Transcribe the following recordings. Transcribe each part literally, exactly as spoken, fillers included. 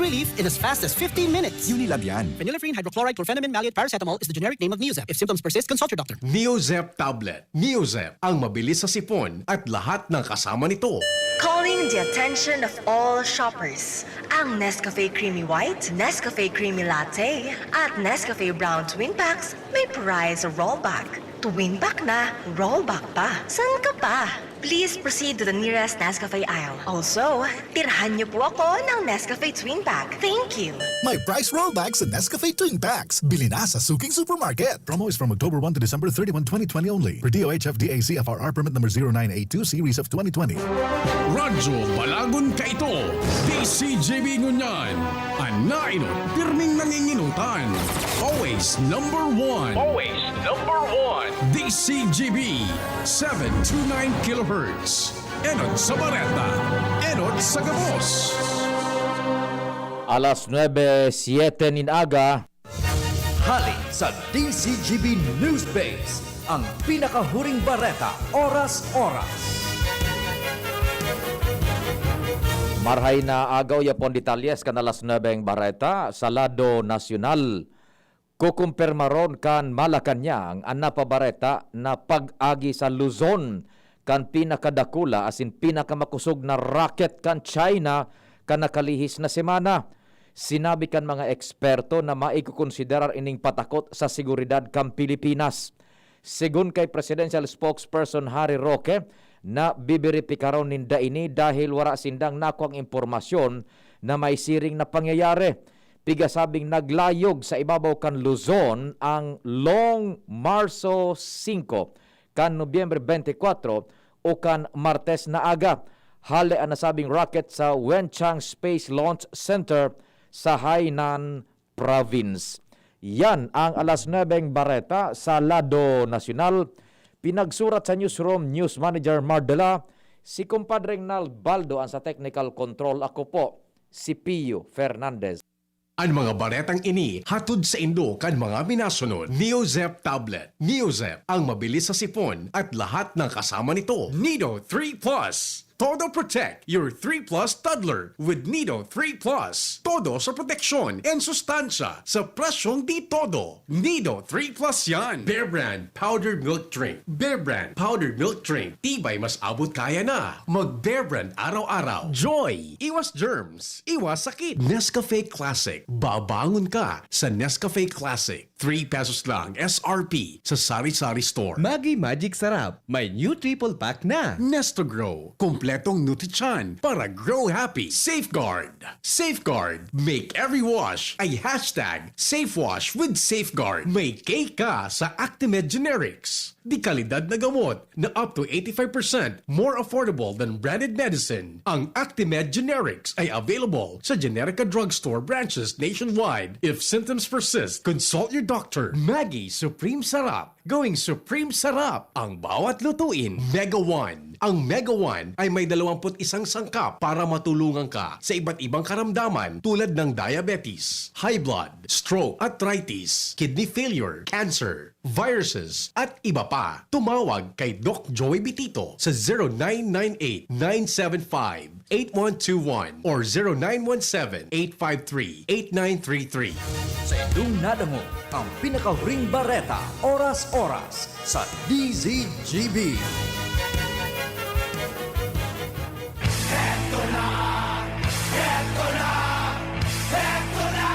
relief in as fast as fifteen minutes. Unilab yan. Phenylephrine hydrochloride chlorphenamine maleate paracetamol is the generic name of Neozep. If symptoms persist, consult your doctor. Neozep tablet. Neozep, ang mabilis sa sipon at lahat ng kasama nito. Calling the attention of all shoppers. Ang Nescafe Creamy White, Nescafe Creamy Latte, at Nescafe Brown Twin Packs may prize rollback. Twin pack na, rollback pa. San ka pa? Please proceed to the nearest Nescafe aisle. Also, tirhan niyo po ako ng Nescafe Twin Pack. Thank you! May price rollback sa Nescafe Twin Packs. Bili na sa suking supermarket. Promo is from October one to December thirty-one, twenty twenty only. Per D O H F D A C F R R permit number zero nine eight two series of twenty twenty. Radyo Balagon kaito, D C G B ngunyan. An nainot, pirming nanginginutan. Always number one. Always number one. D C G B, seven two nine kilohertz. Enot sa bareta, enot sa gabos. Alas nuebe siyete nin aga. Hali sa D C G B News Base, ang pinakahuring bareta, oras-oras. Marhay na aga, uya pon detalyes kan alas nuebe ang bareta sa lado nasyonal. Kukumpirmaron kan Malacañang an napabareta na pag-agi sa Luzon kan pinakadakula asin pinakamakosog na rocket kan China kan nakalihis na semana. Sinabi kan mga eksperto na maikokonsiderar ining patakot sa seguridad kan Pilipinas. Segun kay Presidential Spokesperson Harry Roque, na bibiripikaron ninda ini dahil wara sindang nakuang impormasyon na may siring na pangyayari. Pigasabing naglayog sa ibabaw kan Luzon ang long Marso singko kan Nobyembre bente kwatro o kan Martes na aga. Hale an nasabing rocket sa Wenchang Space Launch Center sa Hainan Province. Yan ang alas nuebeng bareta sa lado nasyonal. Pinagsurat sa newsroom, News Manager Mardela, si Compadre Nalbaldo an sa technical control. Ako po, si Pio Fernandez. An mga baretang ini hatod saindo kan mga minasunod: Neozep tablet. Neozep, ang mabilis sa sipon at lahat ng kasama nito. Nido three Plus. Todo protect your three Plus toddler with Nido three Plus. Todo sa proteksyon and sustansya sa presyong di todo. Nido three Plus yan. Bear Brand Powdered Milk Drink. Bear Brand Powdered Milk Drink. Tibay mas abot kaya na. Mag Bear Brand araw-araw. Joy. Iwas germs. Iwas sakit. Nescafe Classic. Babangon ka sa Nescafe Classic. Three pesos lang S R P sa sari-sari store. Maggi Magic Sarap. May new triple pack na. Nesto Grow. Kompletong nutrichan para grow happy. Safeguard. Safeguard. Make every wash a hashtag safe wash with Safeguard. May cake ka sa Actimed Generics. De kalidad na gamot na up to eighty-five percent more affordable than branded medicine. Ang Actimed Generics ay available sa Generica Drugstore branches nationwide. If symptoms persist, consult your doctor. Maggi Supreme Sarap. Going Supreme Sarap ang bawat lutuin. Mega One. Ang Mega One ay may dalawampu't isang sangkap para matulungan ka sa iba't ibang karamdaman tulad ng diabetes, high blood, stroke, arthritis, kidney failure, cancer, viruses, at iba pa. Tumawag kay Doc Joey Bitito sa zero nine nine eight, nine seven five, eight one two one or zero nine one seven, eight five three, eight nine three three. Sa indong nadangog ang pinakahuring bareta, oras-oras sa D Z G B. Heto na! Heto na! Heto na!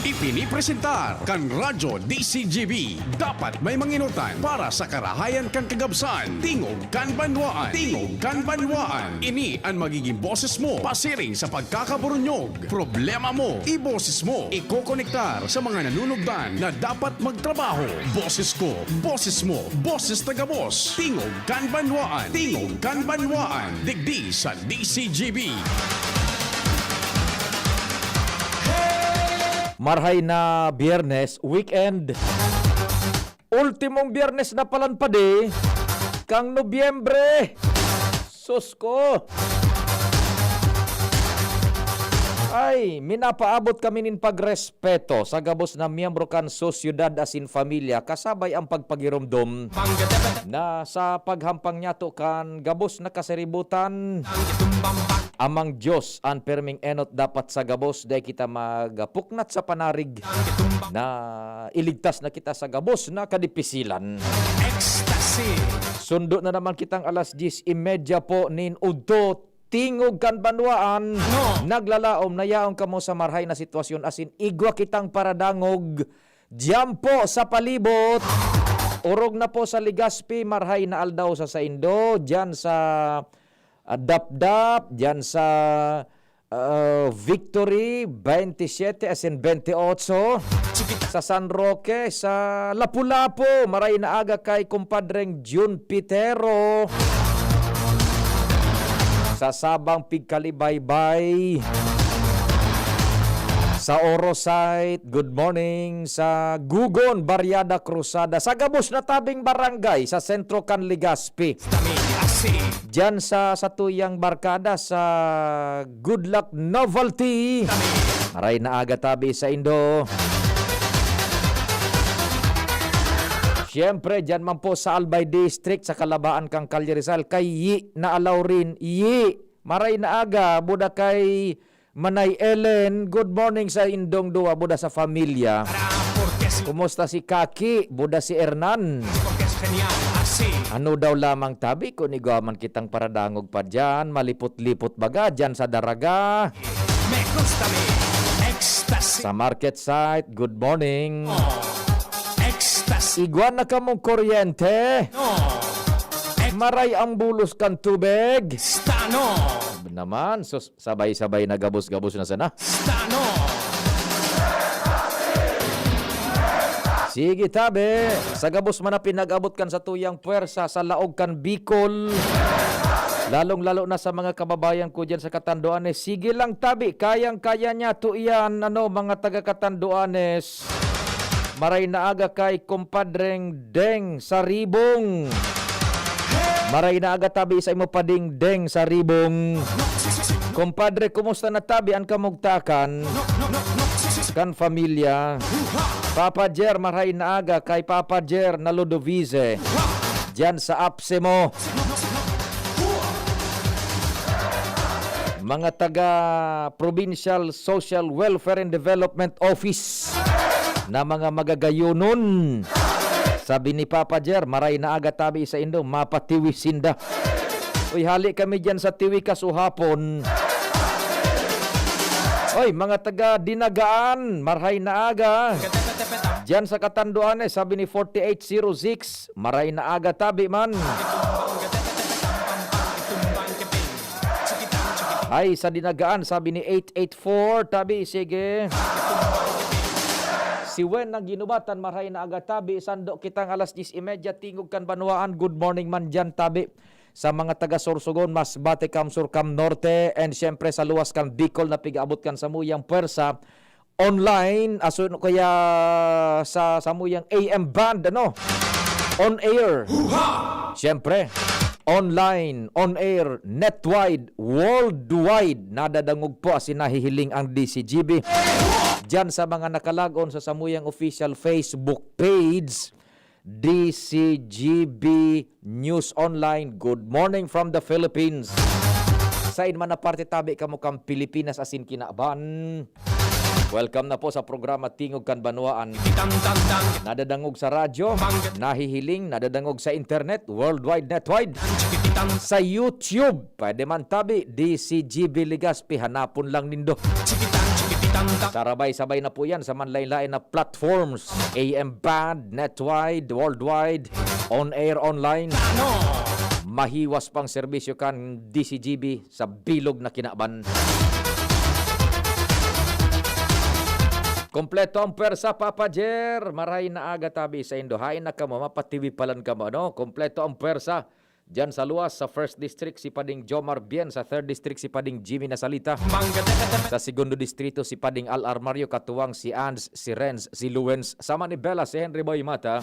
Ipinipresentar kan Radyo D C G B. Dapat may manginutan para sa karahayan kan kagabsan. Tingog kan banwaan. Tingog kan banwaan. Ini an magiging boses mo pasiring sa pagkakaburunyog. Problema mo, iboses mo. Ikokonektar sa mga nanunugdan na dapat magtrabaho. Boses ko, boses mo, boses ta gabos. Tingog kan banwaan. Tingog kan banwaan. Digdi sa D C G B. Marhay na Biyernes, weekend. Ultimong Biyernes na palan padi kang Nobyembre. Sus ko! Ay, minapaabot kami nin pagrespeto sa gabos na miyembro kan sosyedad asin pamilya, kasabay ang pagpagiromdom na sa paghampang niyato kan gabos na kasaributan, amang Dios an perming enot dapat sa gabos, dai kita magpuknat sa panarig na iligtas na kita sa gabos na kadipisilan. Ecstasy. Sundo na naman kitang alas diyes y media po nin udto, tingog kan banwaan. No. Naglalaom na yaon kamo sa marhay na sitwasyon asin igwa kitang paradangog diyan po sa palibot. Orog na po sa Legazpi, marhay na aldaw sa saindo, diyan sa, ah, Dapdap, diyan sa, ah, Victory, twenty-seven asin twenty-eight, sa San Roque, sa Lapu-Lapu, maray na aga kay kumpadreng Jun Pitero. Sa Sabang Pigkalibaybay. Sa Orosite, good morning. Sa Gugon, Barriada Cruzada. Sa gabos na tabing barangay, sa sentro kan Legazpi. Diyan sa satuyang barkada, sa Good Luck Novelty. Maray na aga tabi saindo. Siyempre, diyan man po sa Albay District, sa kalabaan kan Calle Rizal, kay Yi na Alaurin. Yi, maray na aga, buda kay Manay Ellen. Good morning sa indong duwa, buda sa pamilya. Kumusta si Kaki? Buda si Hernan. Ano daw lamang tabi kun igwa man kitang paradangog pa diyan, malipot-lipot baga diyan sa Daraga. Me gusta mi, ecstasy. Sa market site, good morning. Oh, ecstasy. Igwa na kamong kuryente. No. Maray ang bulos kan tubig. Stano. Naman, sus, sabay-sabay na gabos-gabos na sana. Stano. Sige, tabi. Sa gabos man na pinag-abot kan satuyang pwersa sa laog kan Bicol. Lalong-lalo na sa mga kababayan ko diyan sa Catanduanes. Sige lang, tabi. Kayang-kaya niyato iyan, ano, mga taga Catanduanes. Maray na aga kay kumpadreng Deng sa Ribong. Maray na aga tabi sa imo pa, Ding Deng sa Ribong. Kumpadre, kumusta na tabi an kamugtakan kan pamilya? Papa Jer, maray na aga kay Papa Jer na Ludovice. Diyan sa apse mo. Mga taga Provincial Social Welfare and Development Office na mga magagayonon. Sabi ni Papa Jer, maray na aga tabi sa indo, mapatiwi sinda. Uy, hali kami diyan sa Tiwi kasuhapon. Oy, mga taga Dinagaan, maray na aga. Diyan sa Catanduanes, sabi ni forty-eight zero six, maray na aga tabi man. Ay, sa Dinagaan, sabi ni eight eight four, tabi, sige. Si Wen ng Ginubatan, maray na aga tabi, sando kitang alas diyes y media, tingog kan banwaan, good morning man diyan, tabi. Sa mga taga Sorsogon, Masbate, Cam Sur, Cam Norte, and siyempre sa luwas kan Bicol na pigaabot kan samuyang pwersa, online, aso kaya sa samuyang A M band, ano? On air. Siyempre, online, on air, netwide, worldwide, nadadangog po asin nahihiling ang D C G B. Diyan sa mga nakalagon sa samuyang official Facebook page, D C G B News Online, good morning from the Philippines. Sain man na parte tabi kamo kan Pilipinas asin kinaban. Welcome na po sa programa Tingog kan Banwaan. Nadadangog sa radyo, nahihiling, nadadangog sa internet, worldwide, netwide. Sa YouTube, pwede man tabi, D C G B Legazpi, hanapon lang nindo. Sarabay-sabay na po yan sa manlain-lain na platforms, A M band, netwide, worldwide, on air, online. Mahiwas pang serbisyo kan D C G B sa bilog na kinaban. Kompleto ang pwersa, Papa Jer. Maray na aga tabi sa indo. Hain na kamo, mapatiwi palan kamo, ano? Kompleto ang pwersa. Diyan sa luwas, sa First District, si Pading Jomar Bien. Sa Third District, si Pading Jimmy Nasalita. Sa Segundo Distrito, si Pading Al Armario, katuwang si Ans, si Renz, si Luwens, sama ni Bella, si Henry Boy Mata.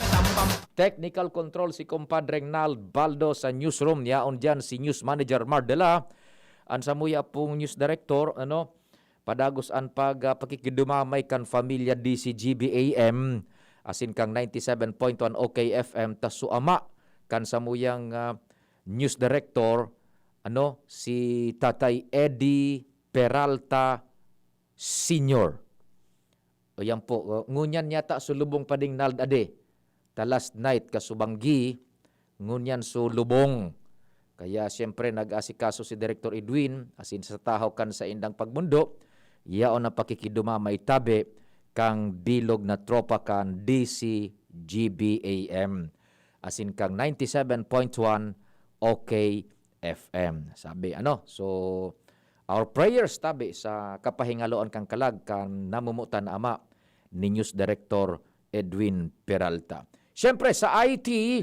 Technical Control, si Compadre Nald Baldo. Sa newsroom, yaon diyan si News Manager Mardela. An samuya pong News Director, ano, Padagos an pag, ah, pakikidumamay kan Familia D C G B A M asin kan ninety seven point one O K F M ta su ama kan samuyang, ah, news director, ano, si Tatay Eddie Peralta Senior. O yan po, oh, ngunyan yata su lubong pa ding nald ade. Ta last night, kasubanggi, ngunyan su lubong. Kaya siyempre nag-asikaso si Director Edwin, asin sa tahaw kan saindang pagmundo, yaon na pakikidumamay tabi kang bilog na tropa kan D C G B A M, asin kang ninety seven point one O K F M. Sabi, ano, so, our prayers tabi sa kapahingaloan kan kalag kan namumutan na ama ni News Director Edwin Peralta. Siyempre, sa I T,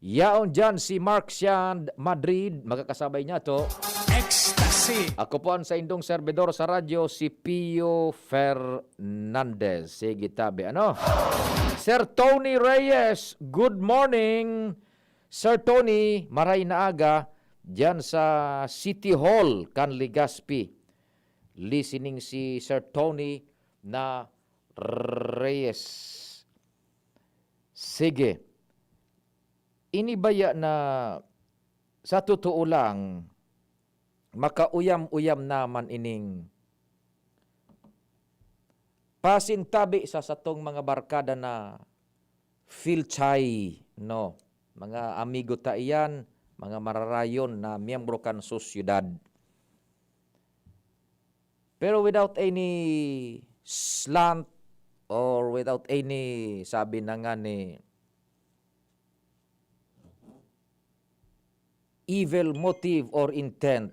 yaon dyan si Mark Shand Madrid, makakasabay niya to. Ecstasy. Ako po ang saindong servidor sa radyo, si Pio Fernandez. Sige, tabi, ano? Sir Tony Reyes, good morning. Sir Tony, maray na aga, dyan sa City Hall, kan Legazpi. Listening si Sir Tony na Reyes. Sige. Ini baya na, sa totoo lang, makauyam-uyam naman ining pasintabi sa satong mga barkada na Filchay, no? Mga amigo ta iyan, mga mararayon na miyembro kan sosyedad. Pero without any slant or without any, sabi na nga ni, evil motive or intent,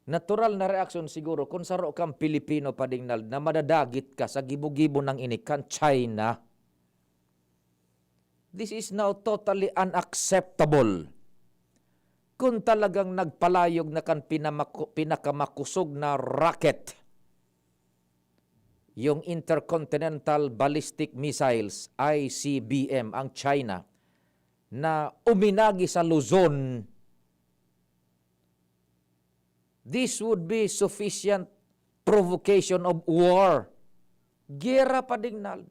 natural na reaksyon siguro kun saro kang Pilipino, Pading Nald, na madadagit ka sa gibo-gibo nang ini kan China. This is now totally unacceptable. Kung talagang nagpalayog na kan pinamaku-, pinakamakusog na rocket, yung Intercontinental Ballistic Missiles, I C B M, ang China, na uminagi sa Luzon, this would be sufficient provocation of war. Gera, Pading Nald.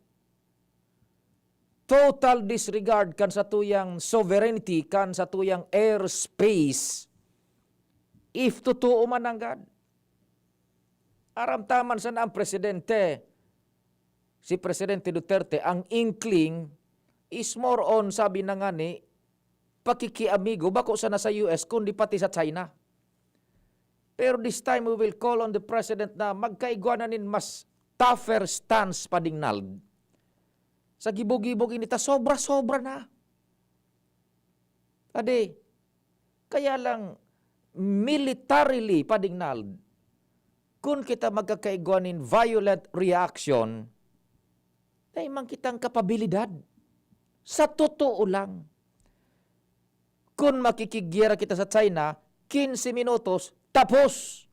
Total disregard kan satuyang sovereignty, kan satuyang airspace. If totoo man nanggad. Aram ta man sana ang presidente, si Presidente Duterte, ang inkling is more on, sabi na nga ni, pakikiamigo, bako sana sa U S, kundi pati sa China. Pero this time, we will call on the president na magkaigwa na nin mas tougher stance, Pading Nald. Sa gibog-gibog ini ta, sobra-sobra na. Ade, kaya lang, militarily, Pading Nald, kun kita magkakaigwa nin violent reaction, dai man kitang kapabilidad. Sa totoo lang, kun makikigyera kita sa China, quince minutos, tapos.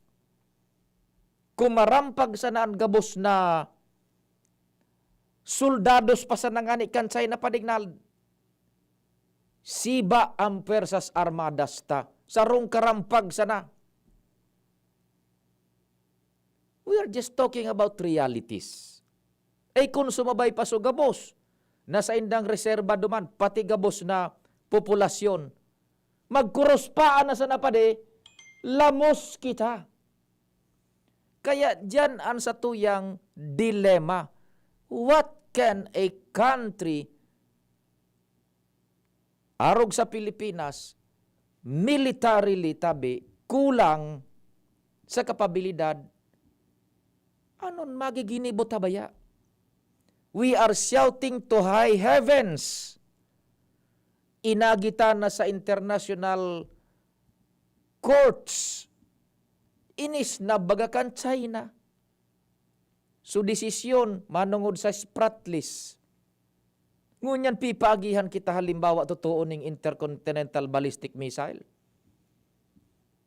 Kun marampag sana an gabos na soldados pa sana ngani kan China, Pading Nald, siba an Puwersas Armadas ta. Sarong karampag sana. We are just talking about realities. Eh, kun sumabay pa so gabos na saindang reserba duman, pati gabos na populasyon, magkuruspaan na sana, padi, lamos kita. Kaya diyan an satuyang dilema. What can a country, arog sa Pilipinas, militarily tabi, kulang sa kapabilidad, anon magiginibo ta baya? We are shouting to high heavens. Inagi ta na sa international courts. Inisnab baga kan China. So, desisyon manongod sa Spratlys. Ngunyan, pipaagihan kita, halimbawa, totoo ning intercontinental ballistic missile.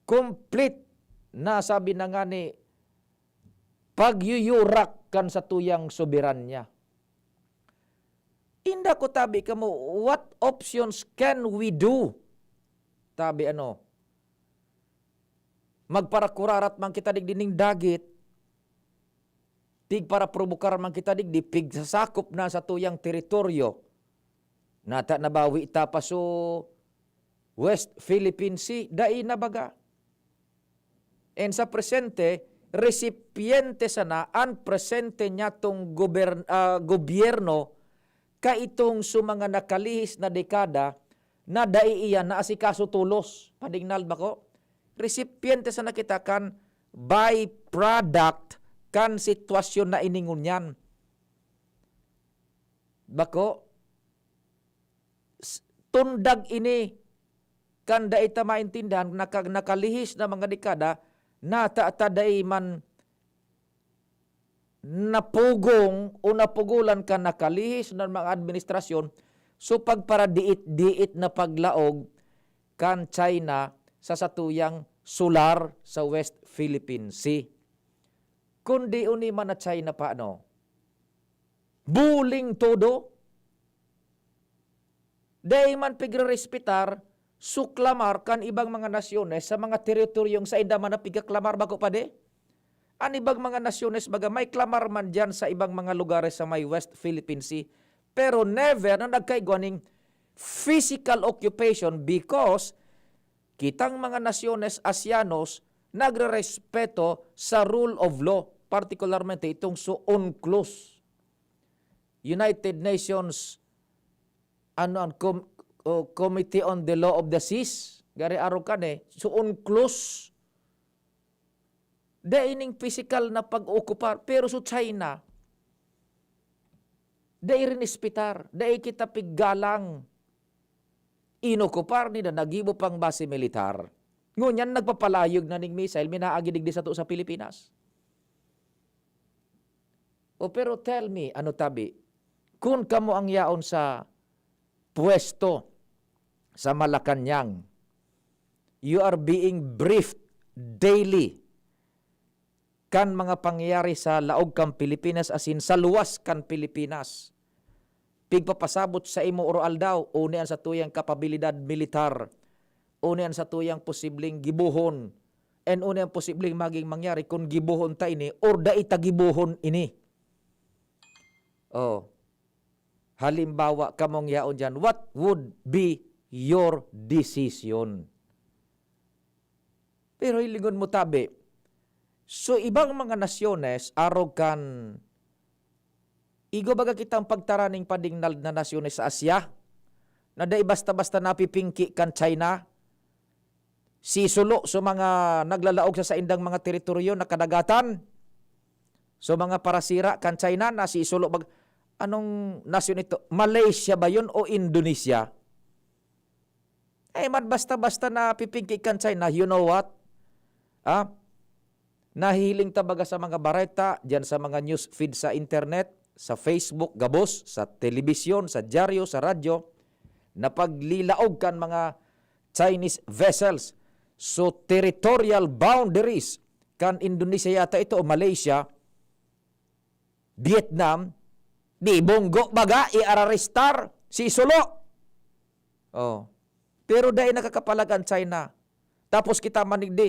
Complete na, sabi na nga ni, pagyuyurak kan satuyang soberanya. Inda ko tabi kamo, what options can we do? Tabi ano, Magparakurarat man kita digdi ning dagit, pigparaprobokar man kita digdi, pigsasakop na sa tuyang teritoryo. Nata nabawi ta pa so West Philippine Sea, dai na baga. And sa presente, resipyente sana an presente niya tong gober-, ah, gobyerno kaitong sa mga nakalihis na dekada na dai iyan naasikaso tolos. Padingnal bako? Resipyente sana kita kan byproduct kan sitwasyon na ini ngunyan. Bako, s-, tundag ini kan dai ta maintindihan, naka-, nakalihis na mga dekada, nata ta dai man napugong o napugolan kan nakalihis na mga administrasyon, so pagparadiit-diit na paglaog kan China sa satuyang sular sa West Philippine Sea. Kundi uni man na China pa, ano? Buling todo. Dai man pigrerespetar so klamar kan ibang mga nasyones sa mga teritoryong sainda man na pigkaklamar, bako pa di? An ibang mga nasyones, baga, may klamar man diyan sa ibang mga lugares sa may West Philippine Sea, pero never na nagkaigwa ning physical occupation, because kitang mga nasyones Asianos nagrerespeto sa rule of law, partikularmente itong so UNCLOS, United Nations, ano, an Com-, o, Committee on the Law of the Seas, gari arog kan, eh, so UNCLOS. Dai ning pisikal na pag-ookupar, pero so China, dai rinespetar, dai kita piggalang. Inokupar ninda, naggibo pang base militar. Ngunyan, nagpapalayog na ning missile, minaagi digdi sato sa Pilipinas. O, pero tell me, ano tabi, kun kamo ang yaon sa pwesto sa Malacañang, you are being briefed daily kan mga pangyayari sa laog kan Pilipinas, asin sa luwas kan Pilipinas. Pigpapasabot sa imo oro-aldaw, uni an satuyang kapabilidad militar, uni an satuyang posibleng gibohon, and uni an posibleng maging mangyari kun gibohon ta ini or dai ta gibohon ini. Oh. Halimbawa, kamong yaon diyan, what would be your decision? Pero hilingon mo tabi, so ibang mga nasyones, arog kan, igwa baga kitang pagtaraning padingnal na nasyones sa Asia, na dai basta-basta napipingki kan China, sisulo so mga naglalaog sa saindang mga teritoryo na kadagatan, so mga parasira kan China na sisulo bag-, anong nasyon ito? Malaysia ba yun o Indonesia? Eh, man basta-basta napipingki kan China, you know what? Ah, nahihiling ta baga sa mga bareta, diyan sa mga news feed sa internet, sa Facebook, gabos, sa telebisyon, sa dyaryo, sa radyo, na paglilaog kan mga Chinese vessels. So, territorial boundaries kan Indonesia yata ito o Malaysia, Vietnam, di bonggo baga, i-ararestar, sisulo. Oh. Pero dai nakakapalag an China. Tapos kita manigdi,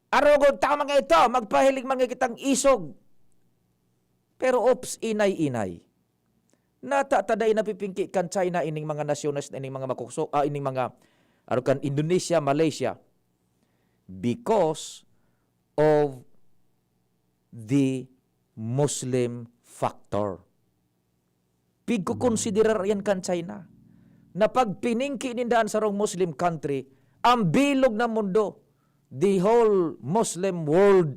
"Arugod ta mga ito, magpahiling man nga kitang isog." Pero ops, inay-inay. Nata ta dai napipingki kan China ining mga nasyones na ining mga makukso-, ah, ining mga, ano kan, Indonesia, Malaysia. Because of the Muslim factor. Pigkokonsiderar yan kan China, na pag piningki ninda an sarong Muslim country, ang bilog na mundo, the whole Muslim world,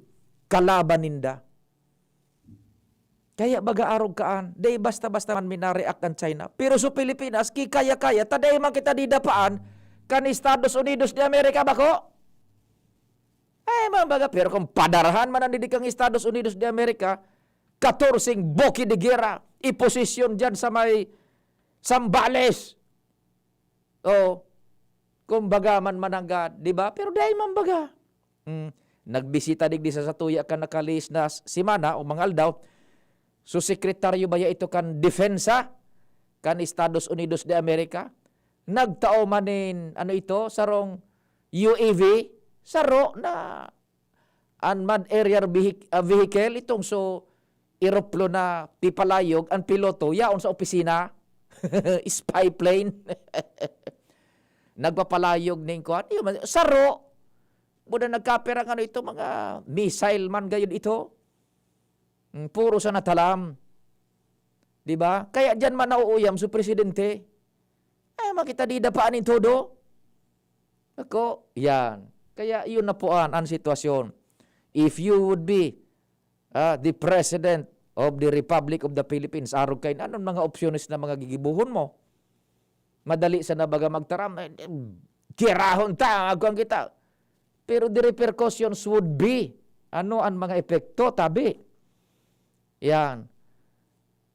kalaban ninda. Kaya baga arog kaan, dai basta-basta man minareact an China. Pero sa Pilipinas, ki kaya-kaya, ta dai man kita didapaan kan Estados Unidos de America, bako? Ay, man baga, pero kung padarahan man ang didi kang Estados Unidos de America, katorseng buki de gera, iposisyon diyan sa may Zambales. O, kumbaga man mananggad, di ba? Pero dai man baga. Mm, nagbisita digdi sa satuya kan nakalihis na s-, semana o mga aldaw, so sekretaryo baya ito kan depensa kan Estados Unidos de America, nagtao man nin, ano ito, sarong U A V, saro na unmanned aerial vehic-, ah, vehicle, itong so, eroplano na pipalayog, ang piloto, yaon sa opisina. Spy plane. Nagpapalayog ning kuwan. Yun man, saro. Buda nagkapera ng ano ito, mga missile man gayon ito. Mm, puro sa natalam. Di ba? Kaya diyan man nauuyam si presidente. Ay, makita di dapaan in todo. Ako, yan. Kaya yun na po an, an sitwasyon. If you would be, ah, the President of the Republic of the Philippines, arog kayo, anong mga opsyones na mga gigibuhon mo? Madali sana baga magtaram, eh, eh, tiyerahon ta, agwang kita. Pero the repercussions would be, ano ang mga epekto, tabi? Yan.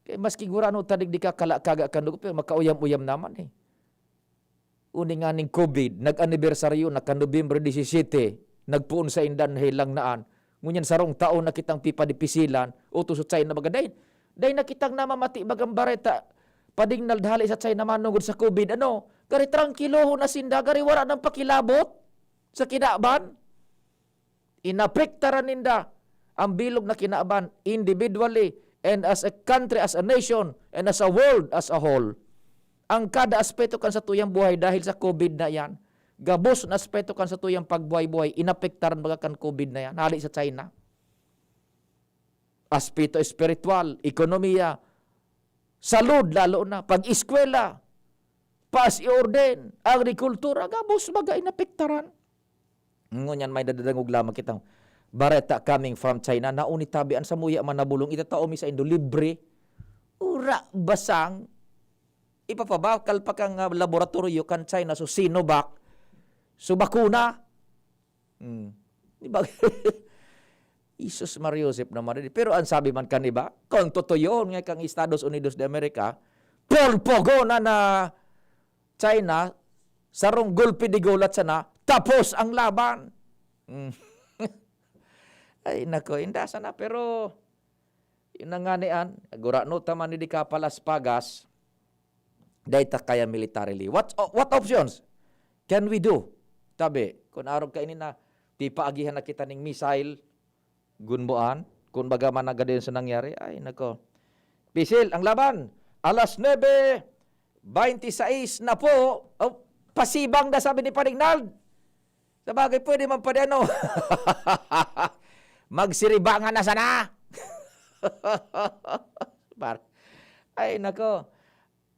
Kaya maski gurano tanig di ka kala-, kaga kan dugo, pero makauyam-uyam naman eh. Uni nga ning COVID, nag-anibersaryo na kan Nobyembre disisiyete, nagpoon sa indan helang naan. Ngunyan sarong taon na kitang pipadipisilan, uto sa China baga dai. Dai na kitang namamati bagang bareta, padingnal hali sa China manungod sa COVID. Ano? Gari trangkilohon na sinda, gari wala nang pakilabot sa kinaban. Inapektaran ninda ang bilog na kinaban, individually and as a country, as a nation, and as a world as a whole. Ang kada aspeto kan satuyang buhay dahil sa COVID na yan, gabos na aspeto kan satuyang pagbuhay-buhay, inapektaran baga kan COVID na yan, hali sa China. Aspeto espiritual, ekonomiya, salud lalo na, pag-eskwela, paas i orden, agrikultura, gabos baga inapektaran. Ngunyan may nadadangog lamang kitang bareta coming from China, nauni tabi an samuya man na bulong, itatao mi saindo libre. Ura, basang, ipapabakal pa kan, ah, laboratoryo kan China, so Sinovac, so bakuna. Hmm. Di ba? Jesus Maria Joseph naman rin. Pero ang sabi man kan iba, kung totoo yun nga kang Estados Unidos de America, purpugo na na China, sarong gulpi di gulat sana, tapos ang laban. Mm. Ay, nako, inda sana, pero yun na nga ni an, gurano ta man di kapalaspagas, dahil ta kaya militarily. What, what options can we do? Tabi, kung arog kaini na, pipaagihan na kita ning missile, gunboan, kung baga man na gadayon sa nangyari, ay, nako. Pisil, ang laban, alas nuebe, baynte sais na po. Oh, pasibang na, sabi ni Panignald. Sa bagay, pwede man pa di ano. Magsiribangan na sana. Par-, ay, nako.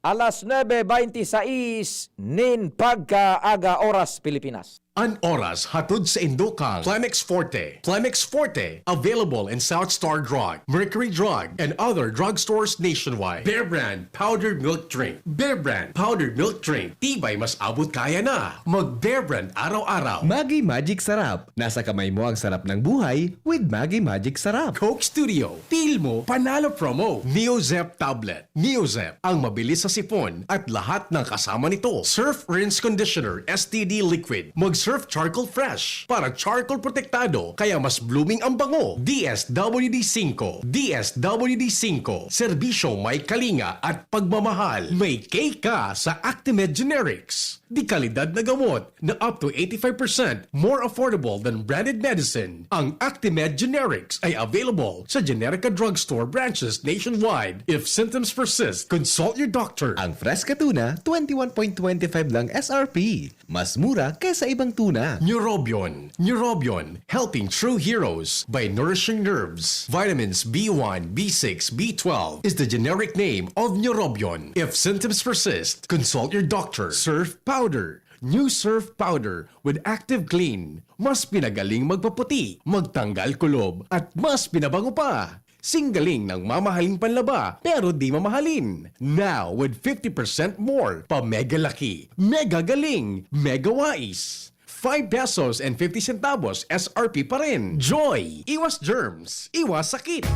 Alas nuebe baynte sais nin pagkaaga, oras Pilipinas. An oras hatod saindo kan Plemex Forte. Plemex Forte, available in South Star Drug, Mercury Drug, and other drugstores nationwide. Bear Brand Powdered Milk Drink. Bear Brand Powdered Milk Drink. Tibay mas abot kaya na. Mag Bear Brand araw-araw. Maggi Magic Sarap. Nasa kamay mo ang sarap ng buhay with Maggi Magic Sarap. Coke Studio. Feel mo, panalo promo. Neozep Tablet. Neozep, ang mabilis sa sipon at lahat ng kasama nito. Surf Rinse Conditioner, S T D Liquid. Mag Surf Charcoal Fresh para charcoal protektado, kaya mas blooming ang bango. D S W D five, D S W D five. Serbisyo may kalinga at pagmamahal. May K ka sa Actimed Generics. Dekalidad na gamot na up to eighty-five percent more affordable than branded medicine. Ang Actimed Generics ay available sa Generica Drugstore branches nationwide. If symptoms persist, consult your doctor. Ang Fresca Tuna, twenty-one point twenty-five lang S R P. Mas mura kaysa ibang tuna. Neurobion. Neurobion, helping true heroes by nourishing nerves. Vitamins B one, B six, B twelve is the generic name of Neurobion. If symptoms persist, consult your doctor. Surf Powder. New Surf Powder with Active Clean. Mas pinagaling magpaputi, magtanggal kulob, at mas pinabango pa. Singgaling ng mamahaling panlaba, pero di mamahalin. Now, with fifty percent more, pa mega laki, mega galing, mega wais. Five pesos and fifty centavos S R P pa rin. Joy! Iwas germs, iwas sakit!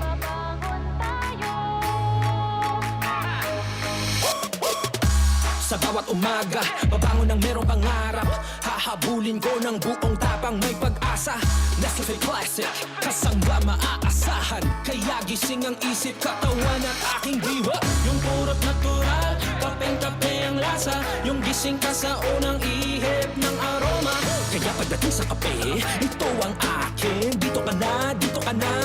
Babangon tayo. Sa bawat umaga, babangon ng merong pangarap. Hahabulin ko ng buong tapang, may pag-asa. Nescafe Classic, kasangga maaasahan. Kaya gising ang isip, katawan at aking diwa. Yung purot natural, kapeng-kape ang lasa. Yung gising ka sa unang ihip ng aroma. Kaya pagdating sa kape, ito ang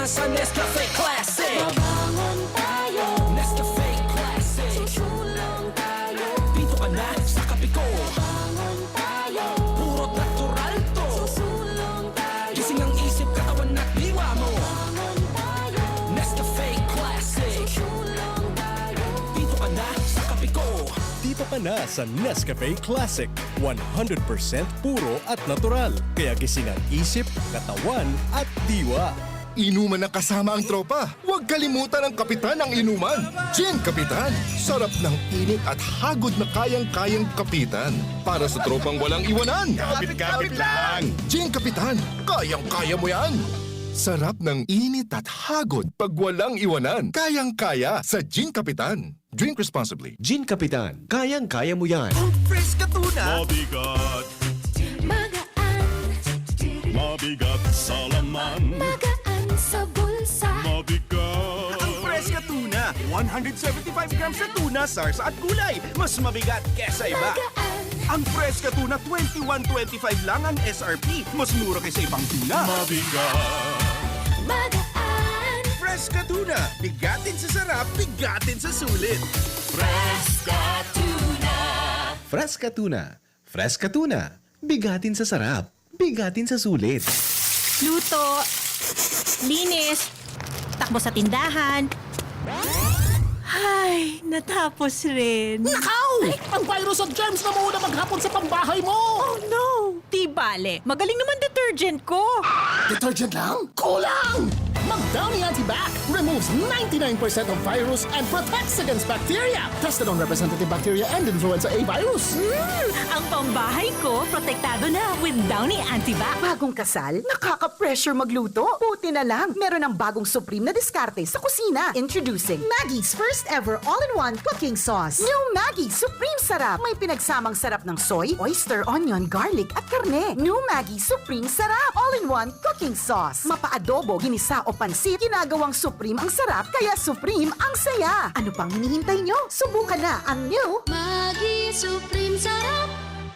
Sa Nescafe Classic. Babangon tayo. Nescafe Classic. Susulong tayo. Dito ka na sa kape ko. Babangon tayo. Puro natural to. Susulong tayo. Gising ang isip, katawan at diwa mo. Babangon tayo. Nescafe Classic. Susulong tayo. Dito ka na sa kape ko. Dito ka na sa Nescafe Classic. One hundred percent puro at natural. Kaya gising ang isip, katawan at diwa. Inuman na kasama ang tropa. Huwag kalimutan ang kapitan ng inuman. Gin Kapitan. Sarap ng init at hagod na kayang-kayang kapitan. Para sa tropang walang iwanan. Kapit-kapit lang. Gin Kapitan. Kayang-kaya mo yan. Sarap ng init at hagod pag walang iwanan. Kayang-kaya sa Gin Kapitan. Drink responsibly. Gin Kapitan. Kayang-kaya mo yan. Ang fresh ka tuna. Mabigat. Magaan. Mabigat sa laman. Magaan sa bulsa. Mabigat. Ang fresh ka tuna. One hundred seventy-five grams na tuna, sarsa at gulay. Mas mabigat kesa iba. Magaan. Ang fresh ka tuna, twenty-one twenty-five lang ang S R P. Mas mura kaysa ibang tuna. Mabigat. Magaan. Fresh ka tuna. Bigatin sa sarap, bigatin sa sulit. Fresh ka tuna. Fresh ka tuna. Fresh ka tuna. Bigatin sa sarap, bigatin sa sulit. Luto, linis, takbo sa tindahan. Ay, natapos rin. Nakaw! Ang virus at germs na muna maghapon sa pambahay mo! Oh no! Di bale, magaling naman detergent ko. Detergent lang? Kulang! Mag Downy Antibac removes ninety-nine percent of virus and protects against bacteria. Tested on representative bacteria and influenza A virus. Mm, ang pambahay ko, protektado na with Downy Antibac. Bagong kasal? Nakaka-pressure magluto? Buti na lang, meron ng bagong supreme na diskarte sa kusina. Introducing Maggi's first ever all-in-one cooking sauce. New Maggi Supreme Sarap. May pinagsamang sarap ng soy, oyster, onion, garlic, at karne. New Maggi Supreme Sarap. All-in-one cooking sauce. Mapa-adobo, ginisa o pansit, ginagawang supreme ang sarap, kaya supreme ang saya. Ano pang hinihintay nyo? Subukan na ang new Maggi Supreme Sarap.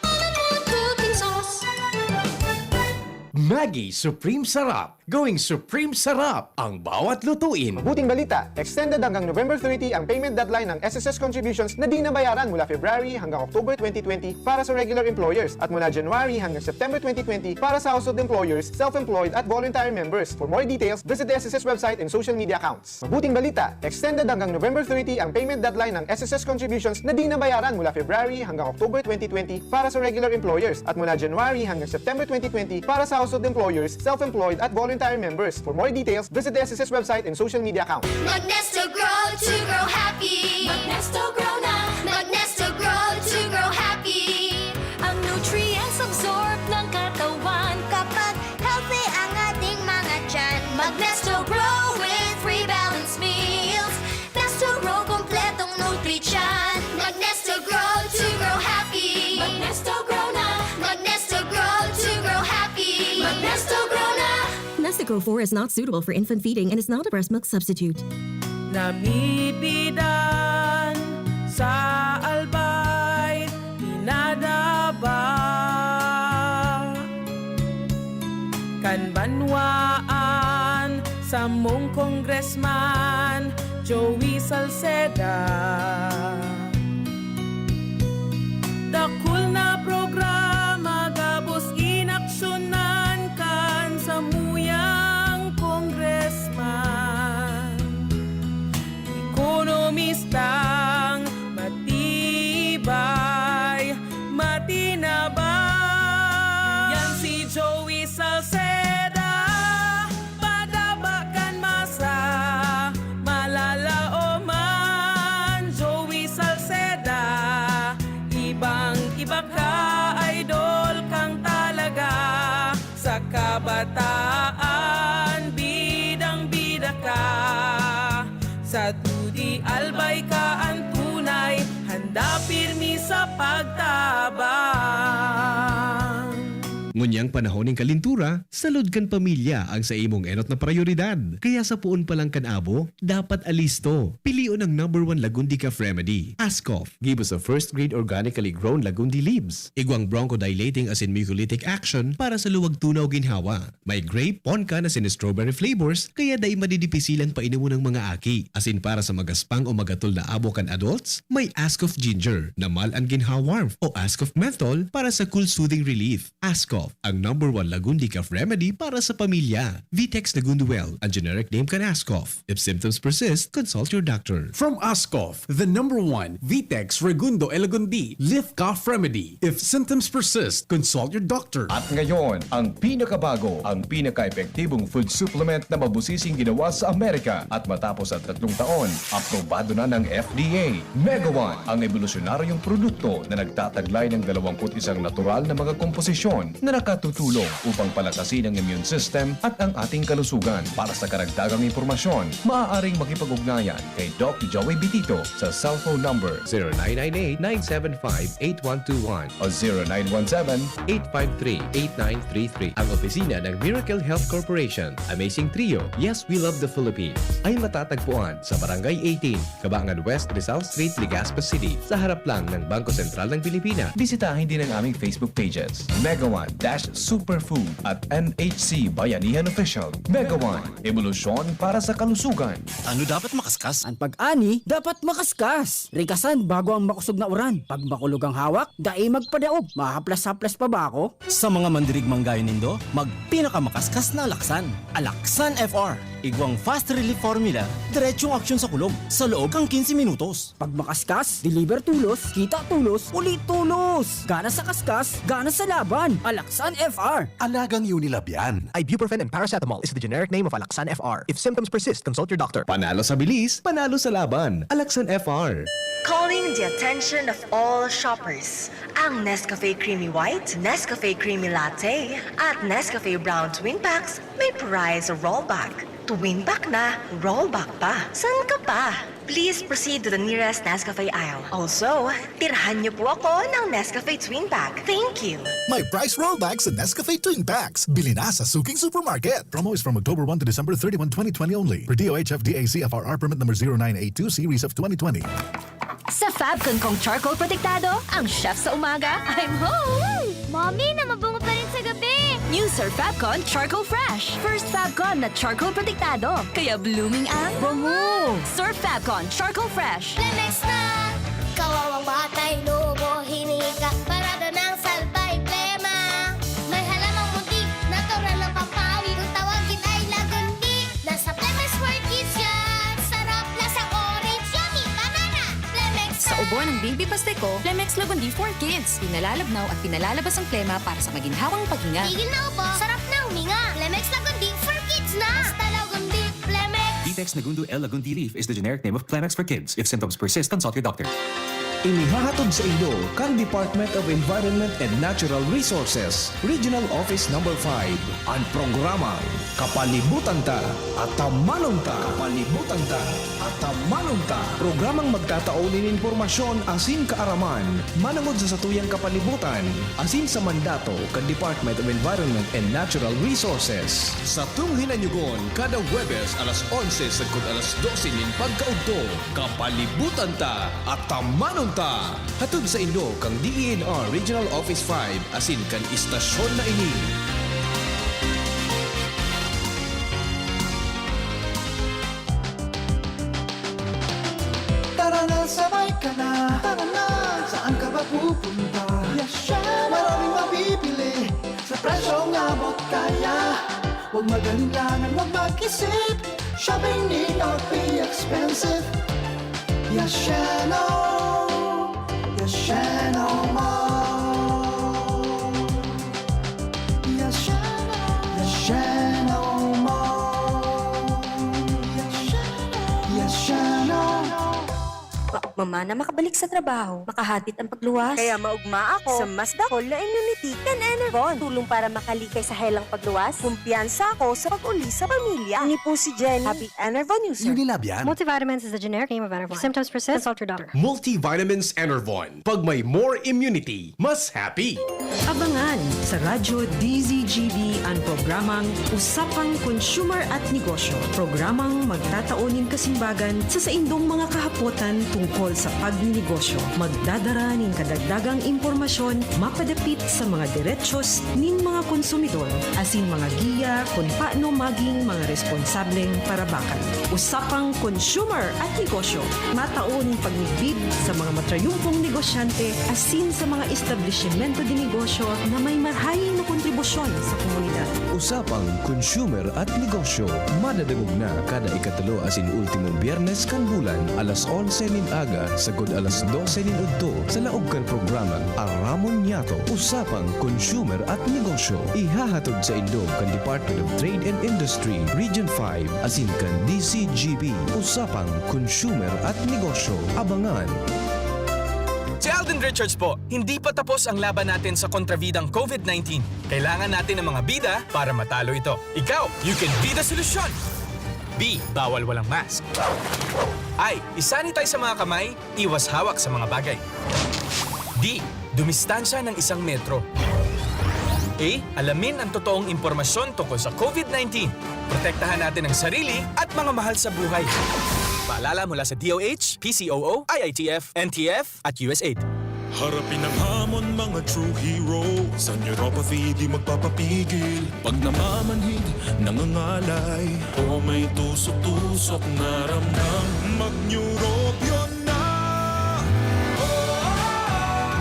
All-in-one cooking sauce. Maggi Supreme Sarap. Gawing Supreme Sarap ang bawat lutuin. Mabuting balita, extended hanggang November thirty ang payment deadline ng S S S contributions na di nabayaran mula February hanggang October twenty twenty para sa regular employers at mula January hanggang September twenty twenty para sa household employers, self-employed at voluntary members. For more details, visit the S S S website and social media accounts. Mabuting balita, extended hanggang November thirty ang payment deadline ng S S S contributions na di nabayaran mula February hanggang October twenty twenty para sa regular employers at mula January hanggang September twenty twenty para sa household employers, self-employed at voluntary members. For more details, visit the S S S website and social media accounts. Magnesto Grow to grow happy. Magnesto Grow na. Magnesto Grow to grow happy. Ang nutrients absorb ng katawan kapag healthy ang ating mga tiyan. Magnesto Grow with three balanced meals. Nesto Grow, kompletong nutrisyan. Magnesto Grow to grow happy. Magnesto Grow na. Magnesto Grow to grow happy. Magnesto Grow na. Nestigrow four is not suitable for infant feeding and is not a breast milk substitute. Namibidan sa Albay, pinadaba kan banwaan samong Congressman Joey Salceda. Dakul na programa gabos inaksyonan kan samuyang congressman. Ekonomistang matibay, matinabang. Yan si Joey Salceda, padaba kan masa, malalaoman. Joey Salceda, ibang-iba ka, idol kang talaga. Sa kabataan, bidang-bida ka. Sa dudi, Albay ka an tunay, handa pirmi sa pagtabang. Ngunyan panahon nin kalintura, salud kan pamilya ang sa imong enot na prayoridad. Kaya sa poon pa lang kan abo, dapat alisto. Pilion ang number one Lagundi Cough Remedy, Ascough. Gibo sa first grade organically grown Lagundi leaves. Igwang bronchodilating asin mucolytic action para sa luwag tunaw ginhawa. May grape, ponkan asin strawberry flavors, kaya dai madidipisilang painomon ng mga aki. Asin para sa magaspang o magatol na abo kan adults, may Ascough Ginger na mal an ginhawa warmth o Ascough Menthol para sa cool soothing relief. Ascough, ang number one Lagundi cough remedy para sa pamilya. Vitex Lagunduel, ang generic name kan Ascough. If symptoms persist, consult your doctor. From Ascough, the number one Vitex Regundo Elagundi Lift Cough Remedy. If symptoms persist, consult your doctor. At ngayon, ang pinakabago, ang pinaka-epektibong food supplement na mabusising ginawa sa Amerika at matapos ang tatlong taon, aprobado na ng F D A. Megawan, ang ebolusyonaryong produkto na nagtataglay ng dalawampu't isang natural na mga komposisyon na nakatutulong upang palakasin ang immune system at ang ating kalusugan. Para sa karagdagang impormasyon, maaaring makipag-ugnayan kay Doc Joey Bitito sa cellphone number zero nine nine eight, nine seven five, eight one two one o zero nine one seven, eight five three, eight nine three three. Ang opisina ng Miracle Health Corporation, Amazing Trio, Yes, We Love the Philippines, ay matatagpuan sa Barangay eighteen, Kabangan West, Rizal Street, Legazpi City, sa harap lang ng Bangko Sentral ng Pilipinas. Bisitahin din ang aming Facebook pages, Megawan dash Superfood at M H C Bayanihan Official. Megawan, ebolusyon para sa kalusugan. Ano dapat makaskas? An pag-ani dapat makaskas. Rikasan bago ang makosog na uran. Pag makulog ang hawak, dai magpadaog. Mahaplas-haplas pa ba ako? Sa mga mandirigmang gayo nindo, magpinakamakaskas na alaksan. Alaksan F R. Igwang fast relief formula, diretsong aksyon sa kulog, sa loob kan quince minutos. Pag makaskas, deliver tolos, kita tolos, uli tolos! Gana sa kaskas, gana sa laban! Alaksan F R! Alagang Unilab yan. Ibuprofen and paracetamol is the generic name of Alaxan F R. If symptoms persist, consult your doctor. Panalo sa bilis, panalo sa laban. Alaxan F R. Calling the attention of all shoppers. Ang Nescafe Creamy White, Nescafe Creamy Latte, at Nescafe Brown Twin Packs may prize rollback. Twin pack na, rollback pa. San ka pa? Please proceed to the nearest Nescafe aisle. Also, tirhan niyo po ako ng Nescafe Twin Pack. Thank you! May price rollback sa Nescafe Twin Packs. Bili na sa suking supermarket. Promo is from October one to December thirty-one, twenty twenty only. Per D O H F D A C F R R permit number zero nine eight two series of twenty twenty. Sa Fabcon kong charcoal protektado, ang chef sa umaga, I'm home! Mommy, na mabungo pa rin sa gabi! New Sir Fabcon Charcoal Fresh. First Fabcon na charcoal protektado. Kaya blooming ang bango! Sir Fabcon Charcoal Fresh. Lemex na! Kawawang batay, lobo, hinika, parada ng salbay, plema. May halamang munti, natural ng pampawi. Kung tawagin ay lagundi, nasa Lemex for Kids yan. Sarap, lasang orange, yummy, banana. Lemex Sa ubo ng baby pastiko, Lemex Lagundi for Kids. Pinalalabnaw at pinalalabas ang plema para sa maginhawang paghinga. Tigil na ubo, sarap na huminga. Lemex Lagundi for Kids na. Basta Lagundi, Lemex. Vitex Negundo L Lagundi Leaf is the generic name of Clemex for Kids. If symptoms persist, consult your doctor. Inihahatod sa inyo kan Department of Environment and Natural Resources, Regional Office Number five, an programang Kapalibutan Ta, Atamanon Ta. Kapalibutan Ta, Atamanon Ta. Programang magtatao nin impormasyon asin kaaraman manongod sa satuyang kapalibutan asin sa mandato kan Department of Environment and Natural Resources. Satong hinanyogon kada Huwebes alas onse sagkod alas dose nin pagkaudto. Kapalibutan Ta, Atamanon Ta. Hatod sa inyo kan D E N R Regional Office five asin kan istasyon na ini. Tara na, sabay ka na. Tara na. Saan ka ba pupunta? Yes, syempre. Maraming mabibili sa presyong abot kaya. Huwag mag-alinlangan, huwag mag-isip. Shopping need not be expensive. Yes, Sheno. Yes, Sheno Mall. Yes, Sheno. Yes, Sheno Mall. Yes, Sheno. Yes, Sheno. Wa-, mama na makabalik sa trabaho, makahatit ang pagluwas. Kaya maugma ako sa mas dakol na immunity kan Enervon. Tulong para makalikay sa helang pagluwas. Kumpiyansa ako sa pag-uli sa pamilya. Ini po si Jenny. Happy Enervon user. Unilab yan. Multivitamins is the generic name of Enervon. If symptoms persist, consult your doctor. Multivitamins Enervon. Pag may more immunity, mas happy. Abangan Sa Radyo D Z G B an programang Usapang Consumer at Negosyo, programang magtatao nin kasimbagan sa saindong mga kahapotan tungkol sa pagninegosyo. Magdadara nin kadagdagang impormasyon mapadapit sa mga derechos nin mga konsumidor, asin mga giya kun paano maging mga responsableng parabakan. Usapang Consumer at Negosyo, matao nin pagmidbid sa mga matrayumpong negosyante asin sa mga establisimento de negosyo na may marahay na kontribusyon sa komunidad. Usapang Consumer at Negosyo, madadangog na kada ikatulo asin ultimong Biyernes kan bulan, alas onse nin aga, sagkod alas dose nin udto, sa laog kan programang Aramon Niyato, Usapang Consumer at Negosyo. Ihahatod saindo kan Department of Trade and Industry, Region five, asin kan D Z G B, Usapang Consumer at Negosyo. Abangan! Si Alden Richards po. Hindi pa tapos ang laban natin sa kontrabidang COVID nineteen. Kailangan natin ng mga bida para matalo ito. Ikaw, you can be the solution! B, bawal walang mask. I, i-sanitize sa mga kamay, iwas hawak sa mga bagay. D, dumistansya ng isang metro. A, alamin ang totoong impormasyon tungkol sa COVID nineteen. Protektahan natin ang sarili at mga mahal sa buhay. Paalala mula sa D O H, P C O O, I I T F, N T F, at U S A I D. Harapin ang hamon, mga true hero. Sa neuropathy, di magpapapigil. Pag namamanhid, nangangalay, o may tusok-tusok na ramdam, mag-Neurobion na. Oh,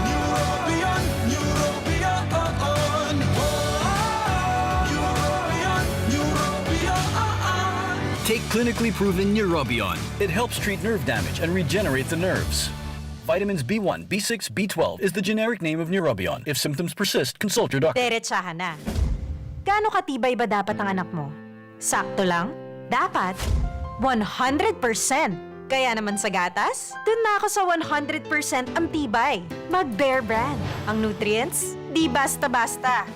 Neurobion, Neurobion, oh, oh. Neurobion, Neurobion, oh, oh. Take clinically proven Neurobion. It helps treat nerve damage and regenerate the nerves. Vitamins B one, B six, B twelve is the generic name of Neurobion. If symptoms persist, consult your doctor. Derechahan na. Gaano katibay ba dapat ang anak mo? Sakto lang? Dapat? One hundred percent! Kaya naman sa gatas, dun na ako sa one hundred percent ang tibay. Mag Bear Brand. Ang nutrients, di basta-basta.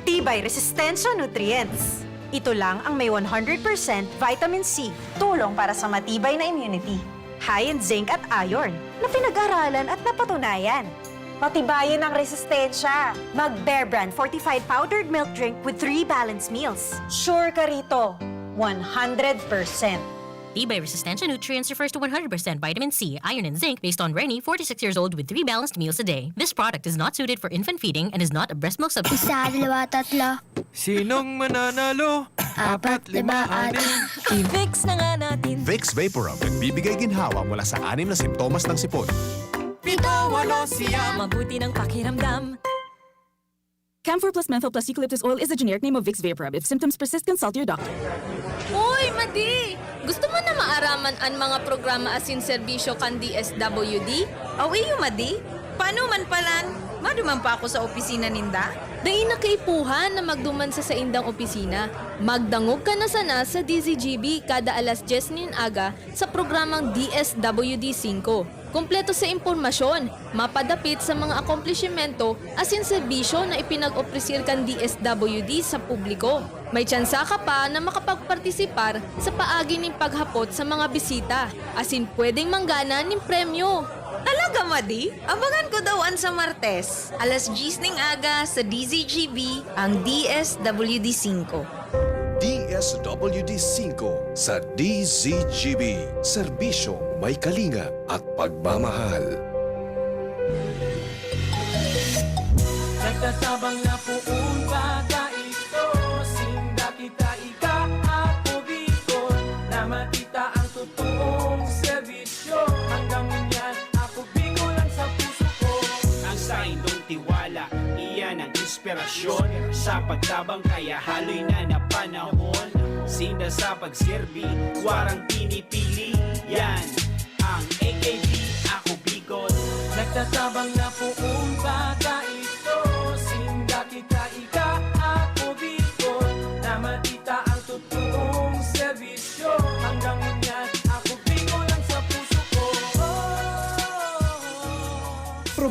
Tibay Resistensya Nutrients. Ito lang ang may one hundred percent vitamin C, tulong para sa matibay na immunity. High in zinc at iron, na pinag-aralan at napatunayan. Patibayin ang resistensya. Mag Bear Brand fortified powdered milk drink with three balanced meals. Sure ka rito, one hundred percent. Tibay Resistensya Nutrients refers to one hundred percent vitamin C, iron, and zinc based on Reni, forty-six years old, with three balanced meals a day. This product is not suited for infant feeding and is not a breast milk substitute. Isa, dalawa, tatlo. Sinong mananalo? Apat, lima, anim. I-Vicks na nga natin. Vicks Vaporub, nagbibigay ginhawa mula sa anim na simptomas ng sipon. Pito, walo, siyam. Mabuti ng pakiramdam. Camphor plus menthol plus eucalyptus oil is the generic name of Vicks Vaporub. If symptoms persist, consult your doctor. Uy, Madi! Gusto mo na maaraman an mga programa asin serbisyo kan D S W D? Aw iyo, Madi? Paano man palan? Maduman pa ako sa opisina ninda? Dai na kaipuhan na magduman sa saindang opisina. Magdangog ka na sana sa D Z G B kada alas dyes nin aga sa programang D S W D singko. Kompleto sa impormasyon, mapadapit sa mga akomplishimento asin serbisyo na ipinag-opresir kan D S W D sa publiko. May tsansa ka pa na makapagpartisipar sa paagi nin paghapot sa mga bisita, asin pwedeng manggana nin premyo. Talaga, Madi? Abangan ko daw an sa Martes, alas dyes ning aga sa D Z G B, ang D S W D singko. D S W D singko sa D Z G B, serbisyong may kalinga at pagmamahal. Nagtatabang na poon pa kaito, sinda kita ika, ako Bicol, na matita ang totoong serbisyo. Hanggang ngunyan, ako Bicol ang sa puso ko. Ang saindong tiwala, iyan ang inspirasyon sa pagtabang, kaya haloy na na panahon. Sinda sa pagserbi, warang pinipili. Yan ang A K B, ako Bicol. Nagtatabang na poon pa kaito, sinda kita ika, ako Bicol, na matita ang totoong serbisyo. Hanggang ngunyan, ako Bicol ang sa puso ko.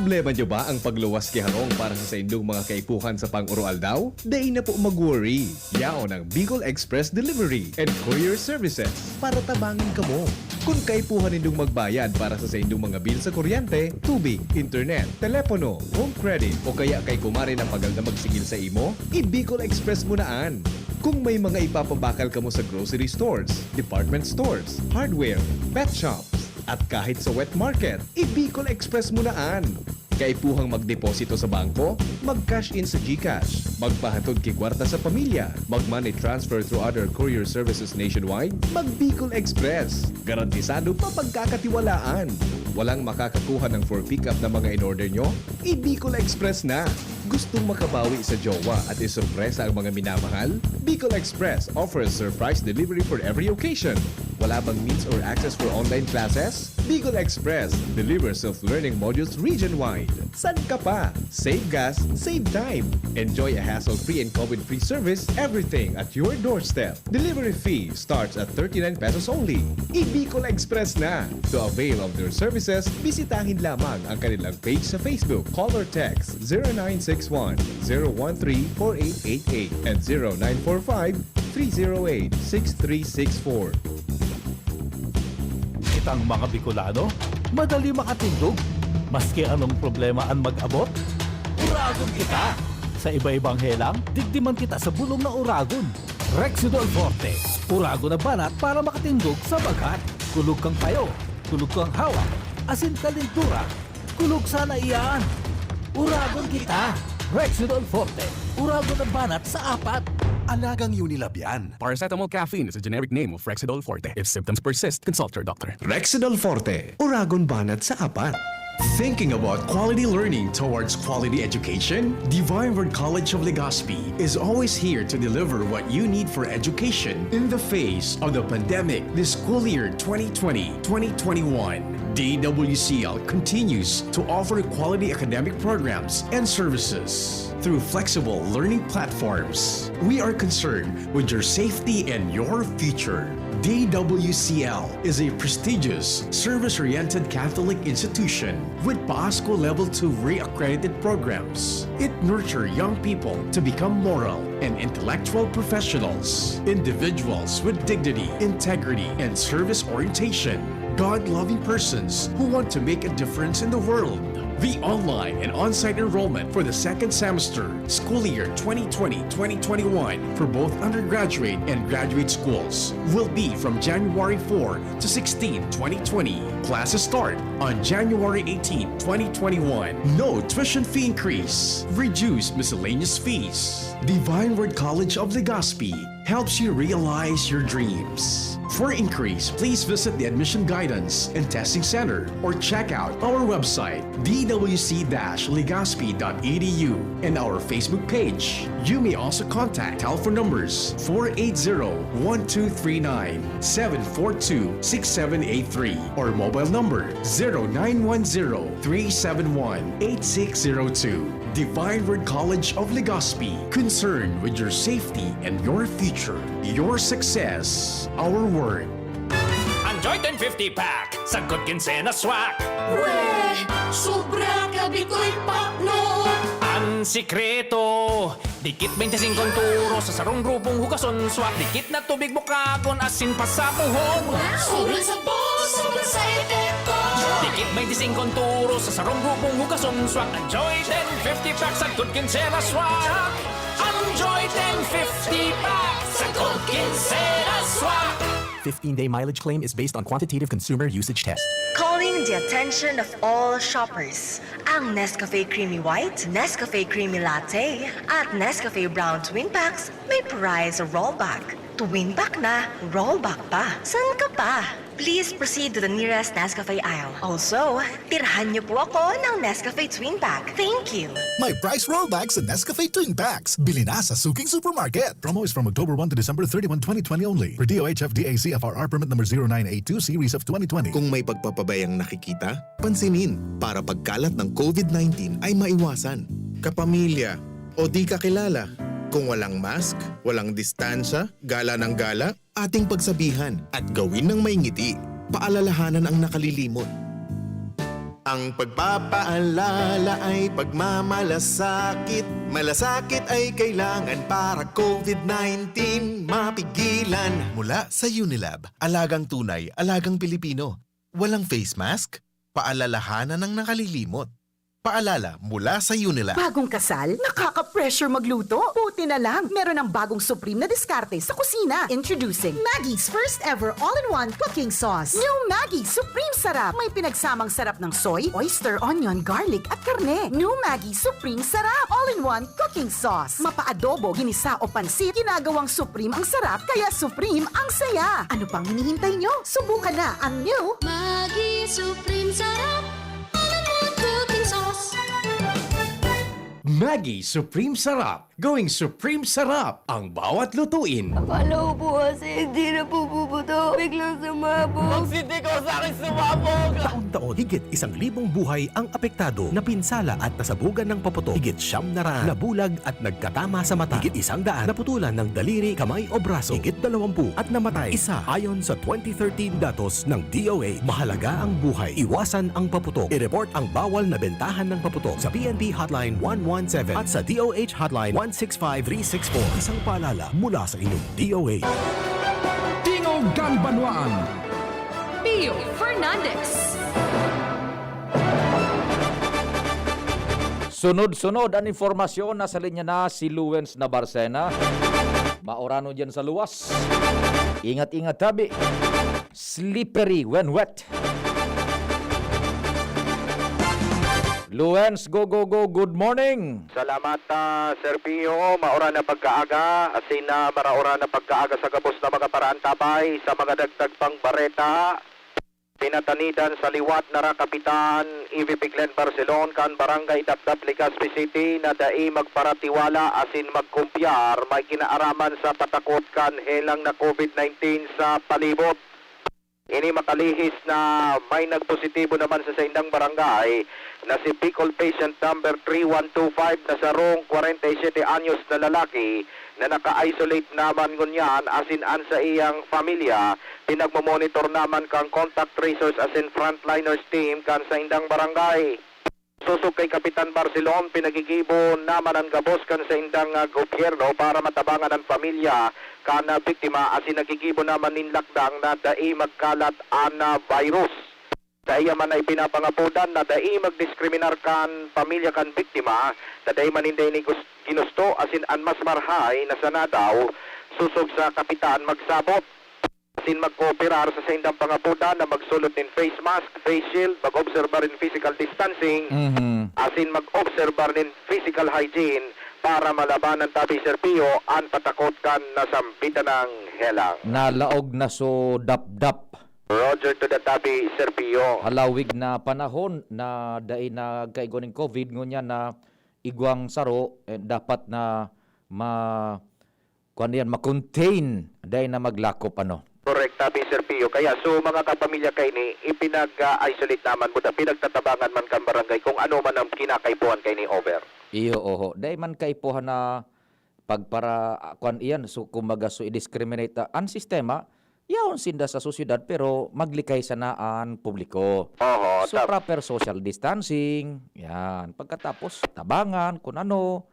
Problema niyo ba ang pagluwas ki harong para sa saindong mga kaipuhan sa pang-oroaldaw? Dai na po mag-worry! Yaon ang Bicol Express Delivery and Courier Services para tabangin kamo. Kun kaipuhan nindong magbayad para sa saindong mga bill sa kuryente, tubig, internet, telepono, home credit, o kaya kay kumare na pagal na magsingil sa imo, i-Bicol Express mo na an. Kung may mga ipapabakal kamo sa grocery stores, department stores, hardware, pet shops, at kahit sa wet market, i-Bicol Express mo na an. Kaipuhang magdeposito sa bangko, mag-cash in sa GCash, magpahatod ki kwarta sa pamilya, mag-money transfer through other courier services nationwide, mag-Bicol Express. Garantisado mapagkakatiwalaan. Walang makakakuha ng for pickup na mga in-order nyo? I-Bicol Express na! Gustong makabawi sa jowa at isorpresa ang mga minamahal? Bicol Express offers surprise delivery for every occasion. Wala bang means or access for online classes? Bicol Express delivers self-learning modules region-wide. San ka pa? Save gas, save time. Enjoy a hassle-free and COVID-free service, everything at your doorstep. Delivery fee starts at thirty-nine pesos only. I-Bicol Express na! To avail of their services, bisitahin lamang ang kanilang page sa Facebook. Call or text zero nine six one, zero one three, four eight eight eight and zero nine four five, three zero eight, six three six four. Kitang mga Bicolano, madali makatindog maski anong problema an mag-abot. Uragon kita! Sa iba-ibang helang, digdi man kita sa bulong na uragon. Rexidol Forte, uragon na banat para makatindog sa baghat. Kulog kang payo, kulog kang hawak, asin kalintura. Kulog sana iyan! Uragon kita! Rexidol Forte, uragon na banat sa apat. Alagang Unilab yan. Paracetamol caffeine is a generic name of Rexidol Forte. If symptoms persist, consult your doctor. Rexidol Forte, uragon banat sa apat. Thinking about quality learning towards quality education? Divine Word College of Legazpi is always here to deliver what you need for education in the face of the pandemic this school year twenty twenty, twenty twenty-one. DWCL continues to offer quality academic programs and services through flexible learning platforms. We are concerned with your safety and your future. DWCL is a prestigious, service-oriented Catholic institution with PASCO Level two re-accredited programs. It nurtures young people to become moral and intellectual professionals, individuals with dignity, integrity, and service orientation, God-loving persons who want to make a difference in the world. The online and on-site enrollment for the second semester, school year twenty twenty, twenty twenty-one for both undergraduate and graduate schools will be from January four to sixteen, twenty twenty. Classes start on January eighteen, twenty twenty-one. No tuition fee increase. Reduced miscellaneous fees. Divine Word College of Legazpi helps you realize your dreams. For inquiries, please visit the Admission Guidance and Testing Center or check out our website, d w c dash legazpi dot e d u, and our Facebook page. You may also contact telephone numbers four eight zero, one two three nine, seven four two, six seven eight three or mobile number zero nine one zero, three seven one, eight six zero two. Divine Word College of Legazpi, concerned with your safety and your future. Your success, our word. Enjoy ten fifty pack, sagkod kinsena swak. Weh! Sobra ka Bikoy pakno! Ang sikreto, dikit bente singko turo sa sarong grupong hugason swak. Dikit na tubig bukagon asin pasapuhon. Sobrang sabon, sobrang sa epekto! Dikit bente singko turo sa sarong grupong hugason swak. Enjoy ten fifty pack, sagkod kinsena swak. Enjoy ten fifty pack, sagkod kinsena swak. fifteen-day mileage claim is based on quantitative consumer usage test. Calling the attention of all shoppers. Ang Nescafe Creamy White, Nescafe Creamy Latte, at Nescafe Brown Twin Packs may prize rollback. Twin Pack na, rollback pa. San ka pa? Please proceed to the nearest Nescafe aisle. Also, tirhan niyo po ako ng Nescafe Twin Pack. Thank you! May price rollback sa Nescafe Twin Packs. Bili na sa suking supermarket. Promo is from October one to December thirty-one, twenty twenty only. Per D O H F D A C F R R permit number zero nine eight two series of twenty twenty. Kung may pagpapabayang nakikita, pansinin para pagkalat ng COVID nineteen ay maiwasan. Kapamilya o di kakilala, kung walang mask, walang distansya, gala ng gala, ating pagsabihan at gawin ng may ngiti. Paalalahanan ang nakalilimot. Ang pagpapaalala ay pagmamalasakit. Malasakit ay kailangan para covid nineteen mapigilan. Mula sa Unilab, alagang tunay, alagang Pilipino. Walang face mask? Paalalahanan ng nakalilimot. Paalala mula sa Unilab. Bagong kasal? Nakaka-pressure magluto? Buti na lang, meron ng bagong supreme na diskarte sa kusina. Introducing Maggi's first ever all-in-one cooking sauce. New Maggi Supreme Sarap. May pinagsamang sarap ng soy, oyster, onion, garlic at karne. New Maggi Supreme Sarap. All-in-one cooking sauce. Mapa-adobo, ginisa o pansit, ginagawang supreme ang sarap, kaya supreme ang saya. Ano pang hinihintay nyo? Subukan na ang new Maggi Supreme Sarap. All-in-one cooking sauce. Maggi Supreme Sarap. Going Supreme Sarap ang bawat lutuin. Akala ko po kasi hindi na po puputok. Biglang sumabog. Magsitikaw sa akin sumabog! Taon-taon, higit isang libong buhay ang apektado, napinsala at nasabugan ng paputok. Higit siyam na raan nabulag at nagkatama sa mata. Higit isang daan naputulan ng daliri, kamay o braso. Higit dalawampu at namatay. Isa ayon sa twenty thirteen datos ng D O H. Mahalaga ang buhay. Iwasan ang paputok. I-report ang bawal na bentahan ng paputok sa P N P Hotline one one seven at sa D O H Hotline one six five three six four. Isang paalala mula sa inyong D O H. Tingog kan Banwaan. Pio Fernandez. Sunod-sunod an impormasyon, nasa linya na si Luwens Nabarcena. Maurano diyan sa luwas. Ingat-ingat tabi. Slippery when wet. Luwens, go, go, go. Good morning. Salamat, ah, Sir Pio. Maura na pagkaaga. Asin na maraura na pagkaaga sa gabos na mga paraantabay. Sa mga dagdag pang bareta, pinatanidan sa liwat na Kapitan Evie Piglen Barcelon kan Barangay Dapdap, Legazpi City, na dai magparatiwala asin magkumpyar may kinaaraman sa patakot kan helang na covid nineteen sa palibot. Ini makalihis na may nagpositibo naman sa saindang barangay na si Bicol patient number three one two five na sarong kwarenta y siyete anyos na lalaki na naka-isolate naman ngunyan asin an saiyang pamilya pinagmo-monitor naman kan contact tracers asin frontliners team kan saindang barangay. Sosog kay Kapitan Barcelon, pinagigibo naman an gabos kan saindang, ah, gobyerno para matabangan an pamilya kan, ah, biktima asin nagigibo naman nin lakdang na dai magkalat an, ah, virus. Saiya man na ipinapangapodan na dai magdiskriminar kan pamilya kan biktima, na dai man ninda ini gus-, ginusto asin an mas marahay na sana daw, sosog sa kapitan, magsabot asin magkooperar sa saindang pangapodan na magsulot nin face mask, face shield, mag-obserbar nin physical distancing, Mhm. asin mag-obserbar nin physical hygiene para malabanan tabi, Sir Pio, an patakot kan nasambitan ng helang. Nalaog na so dapdap. Roger to the tabi, Sir Pio. Halawig na panahon na dai nagkaigwa nin covid, ngunyan na igwang saro, eh, dapat na ma-, kuwan yan, ma-contain, dai na maglakop, ano? Correct, tabi, Sir Pio. Kaya, so, mga kapamilya kaini, ipinag-isolate naman mo, pinagtatabangan man kan barangay kung ano man ang kinakaipuhan kaini, over. Iyo, oho. Dai man kaipuhan na pagpara-, ah, kuwan iyan, so, kumbaga, so, i-discriminate, ah, an sistema, yaon sinda sa sosyedad, pero maglikay sana an publiko. Oho, So, tama. proper social distancing, yan. Pagkatapos, tabangan, kung ano,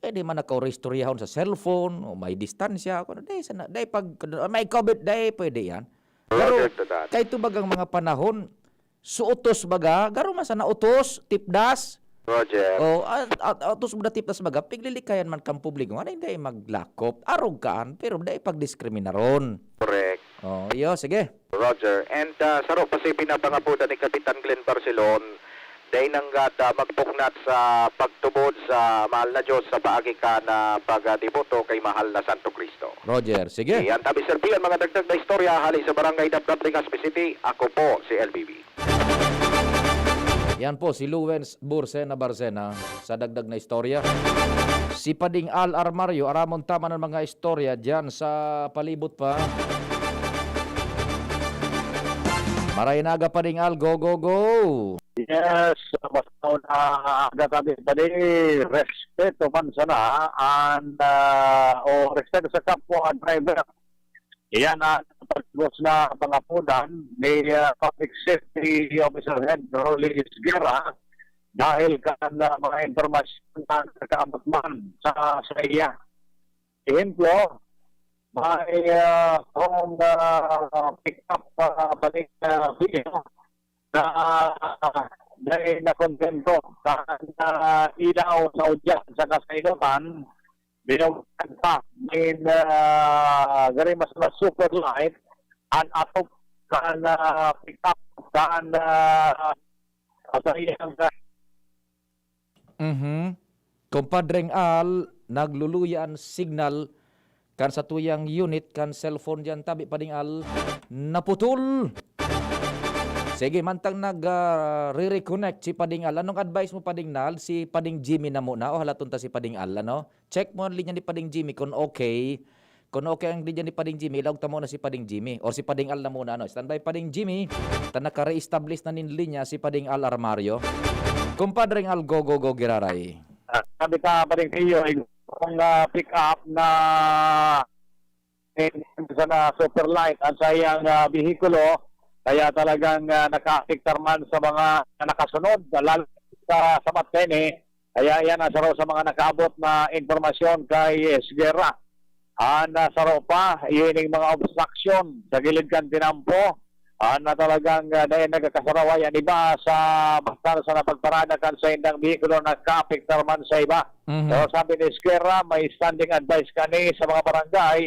eh, di man nakaoristorya sa cellphone, o may distansya, kung ano, di sana, di pag, may covid, di pwede yan. Pero, Roger to that. Kay tubagang mga panahon, so utos baga, garo man sana utos, tipdas. Roger. O, at, at, utos baga, tipdas baga, piglilikayan man kang publiko, ano, hindi maglakop, arog kaan, pero dai pagdiskriminaron. Correct. O, iyo, sige. Roger. And, ah, saro pa si pinapangapodan ni Kapitan Glenn Barcelon, dai nanggad, ah, magpuknat sa pagtubod sa mahal na Diyos sa paagi kan, ah, pagdeboto kay mahal na Santo Cristo. Roger, sige. Iyan tabi, Sir Pio, ang mga dagdag na istorya hali sa Barangay Dapdap, Legazpi City. Ako po si L B B. Yan po si Luwens Bursena Barcena sa dagdag na istorya. Si Pading Al Armario, aramon ta man ang mga istorya dyan sa palibot pa. Maray na aga, Pading Al, go, go, go! Yes, mas na aga kami pa ni respeto man sana, and, ah, o respeto sa kapwa driver. Iyan ang pagkos na pangapudan ni, ah, Public Safety Officer Head Rolly Esguerra dahil kan, ah, mga impormasyon na nakaabot man sa, sa iya. Ehemplo, may, ah, home, ah, pick-up, ah, balik, ah, video na, ah, dai nakontento kan, ah, ilaw sa udyan sa kasaylotan, binubugan pa nin, ah, gari mas, mas super light an atop kan, ah, pick-up kan, ah, sa iyang, ah, Mhm. Kumpadreng Al, nagluluya an signal kan satuyang unit kan cellphone diyan tabi, Pading Al, naputol. Sige, mantang nag, ah, re-reconnect si Pading Al, anong advice mo, Pading Nal? Si Pading Jimmy na muna o halaton ta si Pading Al, ano? Check mo ang linya ni Pading Jimmy kung okay. Kung okay ang linya ni Pading Jimmy, ilaog ta muna si Pading Jimmy or si Pading Al na muna, ano? Standby, Pading Jimmy. Ta naka-re-establish na nin linya si Pading Al Armario. Kumpadreng Al, go, go, go, giraray. Ah, sabi ka, Pading Tiyo, kung, ah, pick up na, eh, sa na super light ang sayang, ah, bihikulo, kaya talagang, ah, nakaapektar man sa mga nakasunod, lalo sa, sa Matene. Kaya yan ang saro sa mga nakaabot na impormasyon kay Esguerra. An, ah, saro pa, ining mga obstruction sa gilid kan tinampo, ah, na talagang, ah, dahil nagkakasaraway ang iba sa basta sa napagparada kan saindang behikulo, nagkaapektar man sa iba. Mhm. Pero sabi ni Esguerra, may standing advice kani sa mga barangay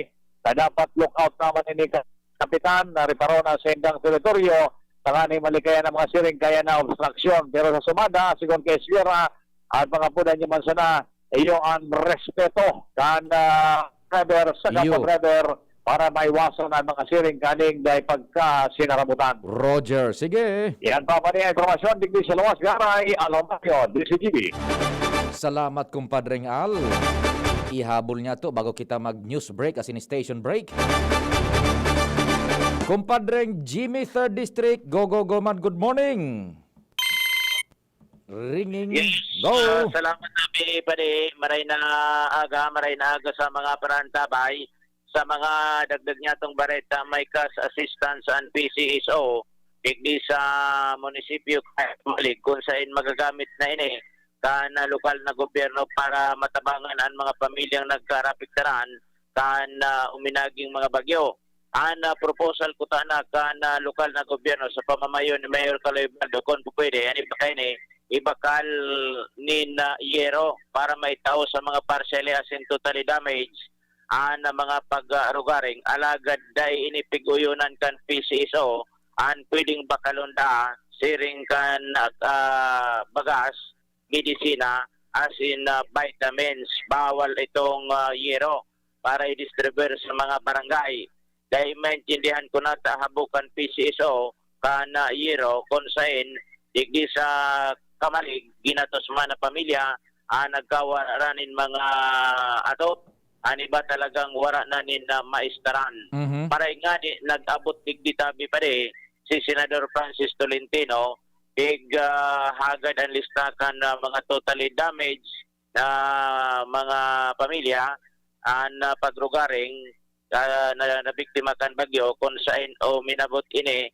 na dapat lookout naman ini ka-, kapitan na reparo na sa indang teritoryo, tanganing malikayan ang mga siring kaya na obstruction. Pero sa sumada, sigon kay Esguerra, at mga pudan niya man sana, iyo ang respeto kan, ah, driver sa kapwa Iyo. driver para maiwasan ang mga siring kaning dai pagkasinaramutan. Roger, sige. Yan pa man ang impormasyon, digdi sa luwas, Garay, Alomario, D C G B. Salamat, kumpadreng Al. Ihabol niya to bago kita mag-news break, as in station break. Kumpadreng Jimmy, third District, go, go, go man, good morning. Ringing. Yes. Go. Ah, salamat, Abi, pare. Maray na aga, maray na aga sa mga parantabay. Sa mga dagdag niya tong bareta, may cash assistance ang P C S O, digdi sa munisipyo, Camalig, kung saan magagamit na ini kan lokal na gobyerno para matabangan ang mga pamilyang nagkarapiktaran kan, ah, uminaging mga bagyo. An, ah, proposal kuta na kan, ah, lokal na gobyerno sa pamamayo ni Mayor Kaloy Baldo, kung pupwede, an iba kaini, ibakal nin, ah, yero para maitao sa mga partially asin totally damaged an, ah, mga pag, ah, rugaring. Alagad dai ini pig-uyonan kan P C S O an pwedeng bakalon da siring kan, ah, ah, bagas, medisina, asin, ah, vitamins. Bawal itong, ah, yero para i-distribute sa mga barangay. Dahil maintindihan ko na ta habo kan P C S O kan, ah, yero, kung sain, digdi sa Camalig, ginatos man na pamilya, ah, nagkawara nin mga atop, an iba talagang wara na nin, ah, maistaran. Mhm. Para ngani, nag-abot digdi tabi pa di, si Senador Francis Tolentino, pig, ah, hagad an lista kan, ah, mga totally damaged na mga pamilya, an, ah, pagrugaring, ah, na, nabiktima kan bagyo, kung sain o minabot ini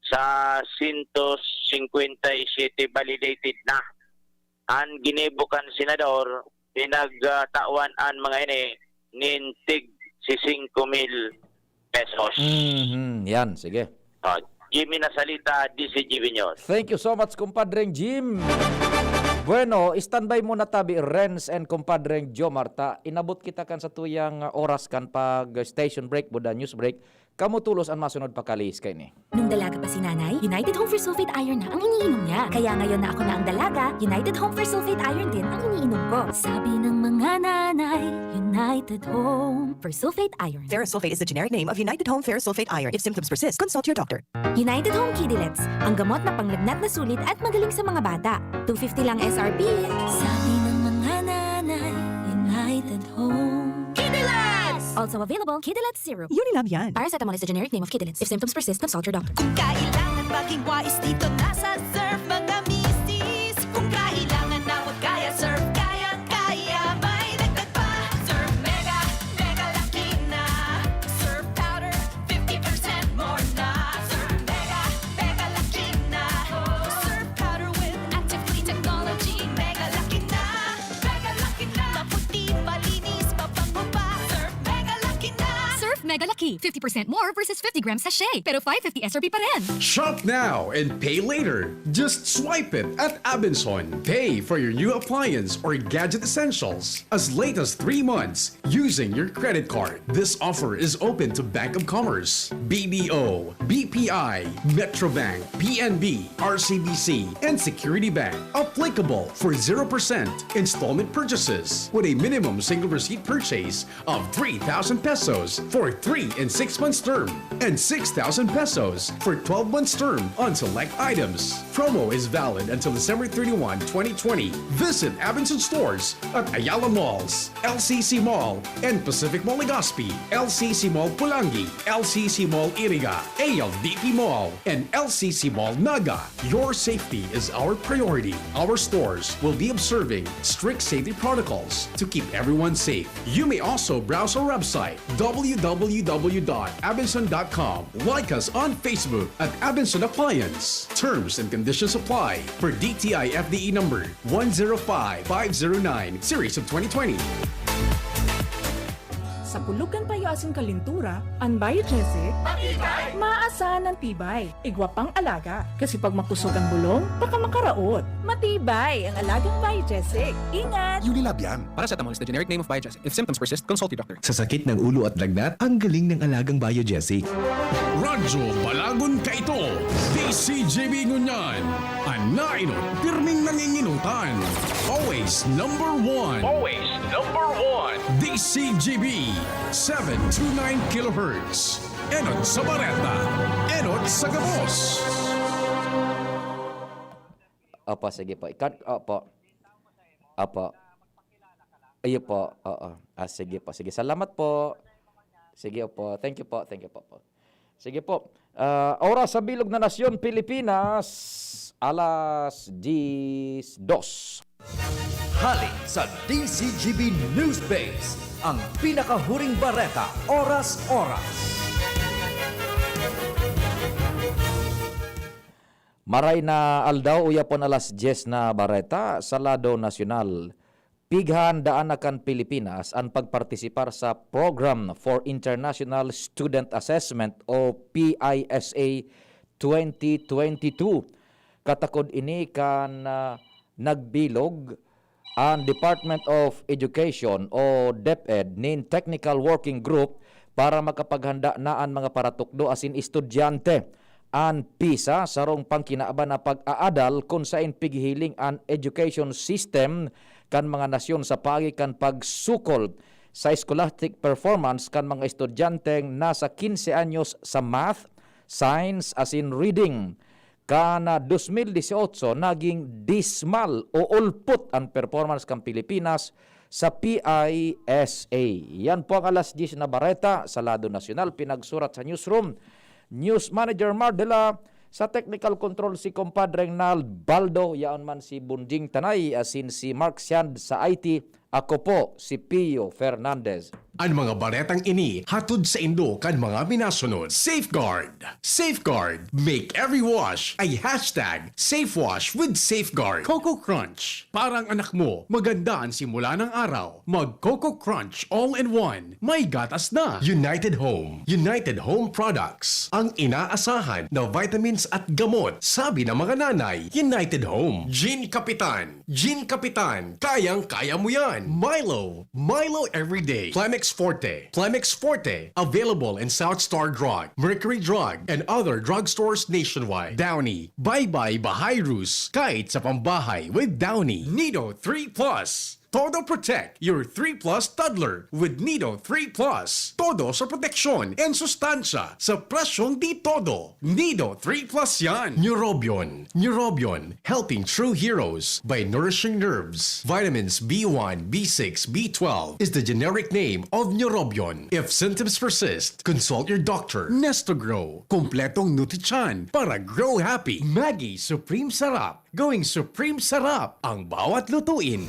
sa sento singkwenta y siyete validated na. An ginibo kan senador, pinagtawan an mga ini nin tig sisingko mil pesos. Mhm, yan, sige. Ah, Jimmy Nasalita, D C G B News. Thank you so much, kumpadreng Jim. Bueno, standby muna tabi, Renz and kumpadreng Jomar, ta inabot kita kan satuyang, ah, oras kan pag station break, buda news break. Kamo tolos an masunod pakalihis kaini. Nung dalaga pa si Nanay, United Home Fersulfate Iron na ang iniinom niya. Kaya ngayon na ako na ang dalaga, United Home Fersulfate Iron din ang iniinom ko. Sabi ng mga nanay, United Home Fersulfate Iron. Ferrosulfate is the generic name of United Home Ferrosulfate Iron. If symptoms persist, consult your doctor. United Home Kidilets, ang gamot na panglagnat na sulit at magaling sa mga bata. Two fifty lang S R P. Sabi ng mga nanay, United Home Kidilets! Also available, Kidilets Syrup. Unilab yan. Paracetamol is the generic name of Kidilets. If symptoms persist, consult your doctor. Kung kailangan maging wais, dito na sa Surf mga misis. Kung kailangan na huwag kaya, Surf kaya, kaya may dagdag pa. Surf Mega, Mega Laki na. Surf Powder, fifty percent Mega Laki, fifty percent more versus fifty gram sachet, pero five fifty S R P pa rin. Shop now and pay later. Just swipe it at Abenson. Pay for your new appliance or gadget essentials as late as three months using your credit card. This offer is open to Bank of Commerce, B D O, B P I, Metrobank, P N B, R C B C, and Security Bank. Applicable for zero percent installment purchases with a minimum single receipt purchase of three thousand pesos for three and six months term and six thousand pesos for twelve months term on select items. Promo is valid until December thirty-one, twenty twenty. Visit Abenson stores at Ayala Malls, L C C Mall, and Pacific Mall Legazpi, L C C Mall Pulangi, L C C Mall Iriga, A L D P Mall, and L C C Mall Naga. Your safety is our priority. Our stores will be observing strict safety protocols to keep everyone safe. You may also browse our website, w w w dot abenson dot com. Like us on Facebook at Abenson Appliance. Terms and conditions apply for D T I F D E number one zero five five zero nine, series of twenty twenty. Sa kulog kan payo asin kalintura, an Biogesic, matibay, maasahan an tibay. Igwa pang alaga, kasi pag makosog an bulong, baka makaraot. Matibay ang alagang Biogesic. Ingat! Unilab yan. Paracetamol is the generic name of Biogesic. If symptoms persist, consult your doctor. Sa sakit ng ulo at lagnat, ang galing ng alagang Biogesic. Radyo Balagon kaito, D C G B ngunyan. An nainot, pirming nanginginutan. Always number one. Always number one. D C G B, seven two nine kilohertz. Enot sa bareta, enot sa gabos. Opo, sige po. Ikat, opo. Opo. Iyo po, oo. Ah, sige po, sige. Salamat po. Sige, opo. Thank you po, thank you po, po. Sige po. Ah, oras sa bilog na nasyon, Pilipinas, alas diyes dos. Hale sa D C G B News Base, ang pinakahuring bareta, oras-oras. Maray na aldaw, uya pon alas diyes na bareta sa lado nasyonal. Pighandaan na kan Pilipinas an pagpartisipar sa Program for International Student Assessment o P I S A twenty twenty-two. Katakod ini kan, ah, nagbilog an Department of Education o DepEd nin Technical Working Group para makapaghanda na an mga paratukdo asin estudyante. An PISA, sarong pangkinaban na pag-aadal kun saen pighihiling an education system kan mga nasyon sa paagi kan pagsukol sa scholastic performance kan mga estudyanteng nasa quince anyos sa math, science asin reading. Kan dos mil dieciocho, naging dismal o ulpot an performance kan Pilipinas sa P I S A. Yan po ang alas diyes na bareta sa lado nasyonal, pinagsurat sa newsroom. News Manager Mardela, sa technical control si Compadre Reynald Baldo, yaon man si Bunjing Tanay, asin si Mark Siand sa I T, ako po si Pio Fernandez. An mga baretang ini hatod saindo kan mga minasunod. Safeguard. Safeguard. Make every wash a hashtag safe wash with Safeguard. Coco Crunch. Parang anak mo, maganda ang simula ng araw. Mag Coco Crunch all in one. May gatas na. United Home. United Home Products. Ang inaasahan na vitamins at gamot. Sabi ng mga nanay, United Home. Gin Kapitan. Gin Kapitan. Kayang-kaya mo yan. Milo. Milo everyday. Plemex Forte. Plemex Forte. Available in South Star Drug, Mercury Drug, and other drugstores nationwide. Downy. Bye-bye Bahayrus. Kahit sa pambahay with Downy. Nido three Plus. Todo protect your three plus toddler with Nido three Plus. Todo sa proteksyon and sustansya sa presyong di todo. Nido three Plus yan. Neurobion. Neurobion, helping true heroes by nourishing nerves. Vitamins B one, B six, B twelve is the generic name of Neurobion. If symptoms persist, consult your doctor. Nesto Grow, kompletong nutrisyon para grow happy. Maggi Supreme Sarap, going supreme sarap ang bawat lutuin.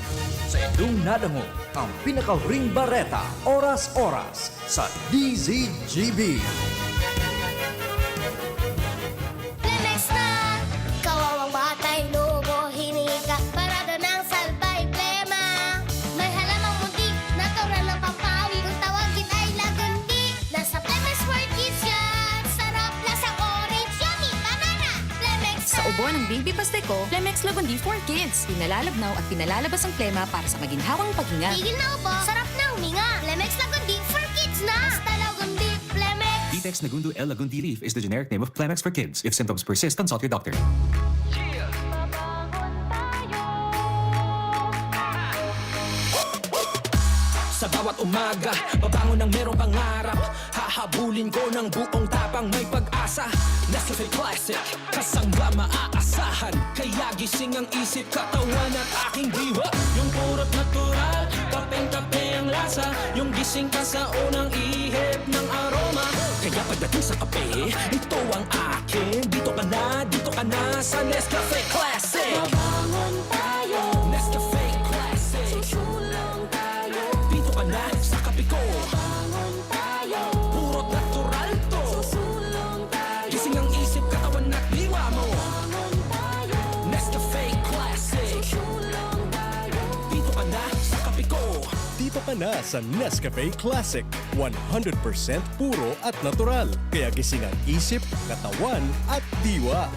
Sa indong nadangog ang pinakahuring bareta, oras-oras sa D Z G B. Plemex na! Kawawang batay, lobo, hinika, parada ng salbay, plema. May halamang munti, natural ng pampawi. Kung tawagin ay lagundi, nasa Baby Pasteco, Flemex Lagundi for Kids. Pinalalabnaw at pinalalabas ang plema para sa maginhawang paghinga. Tigil na ubo, sarap na huminga. Flemex Lagundi for Kids na! Basta Lagundi, Flemex! Vitex Nagundu L Lagundi Leaf is the generic name of Flemex for Kids. If symptoms persist, consult your doctor. Sa bawat umaga, babangon ng merong pangarap. Hahabulin ko ng buong tapang, may pag-asa. Nescafe Classic, kasangga maaasahan. Kaya gising ang isip, katawan at aking diwa. Yung purot natural, kapeng-kape ang lasa. Yung gising ka sa unang ihip ng aroma. Kaya pagdating sa kape, ito ang akin. Dito ka na, dito ka na sa Nescafe Classic. Mabangon tayo. Nescafe Classic. Susulong tayo. Dito ka na sa kape ko. Mabangon tayo. Puro natural to. Susulong tayo. Gising ang isip, katawan at diwa mo. Mabangon tayo. Nescafe Classic. Susulong tayo. Dito ka na sa kape ko. Dito ka na sa Nescafe Classic. One hundred percent puro at natural. Kaya gising ang isip, katawan at diwa.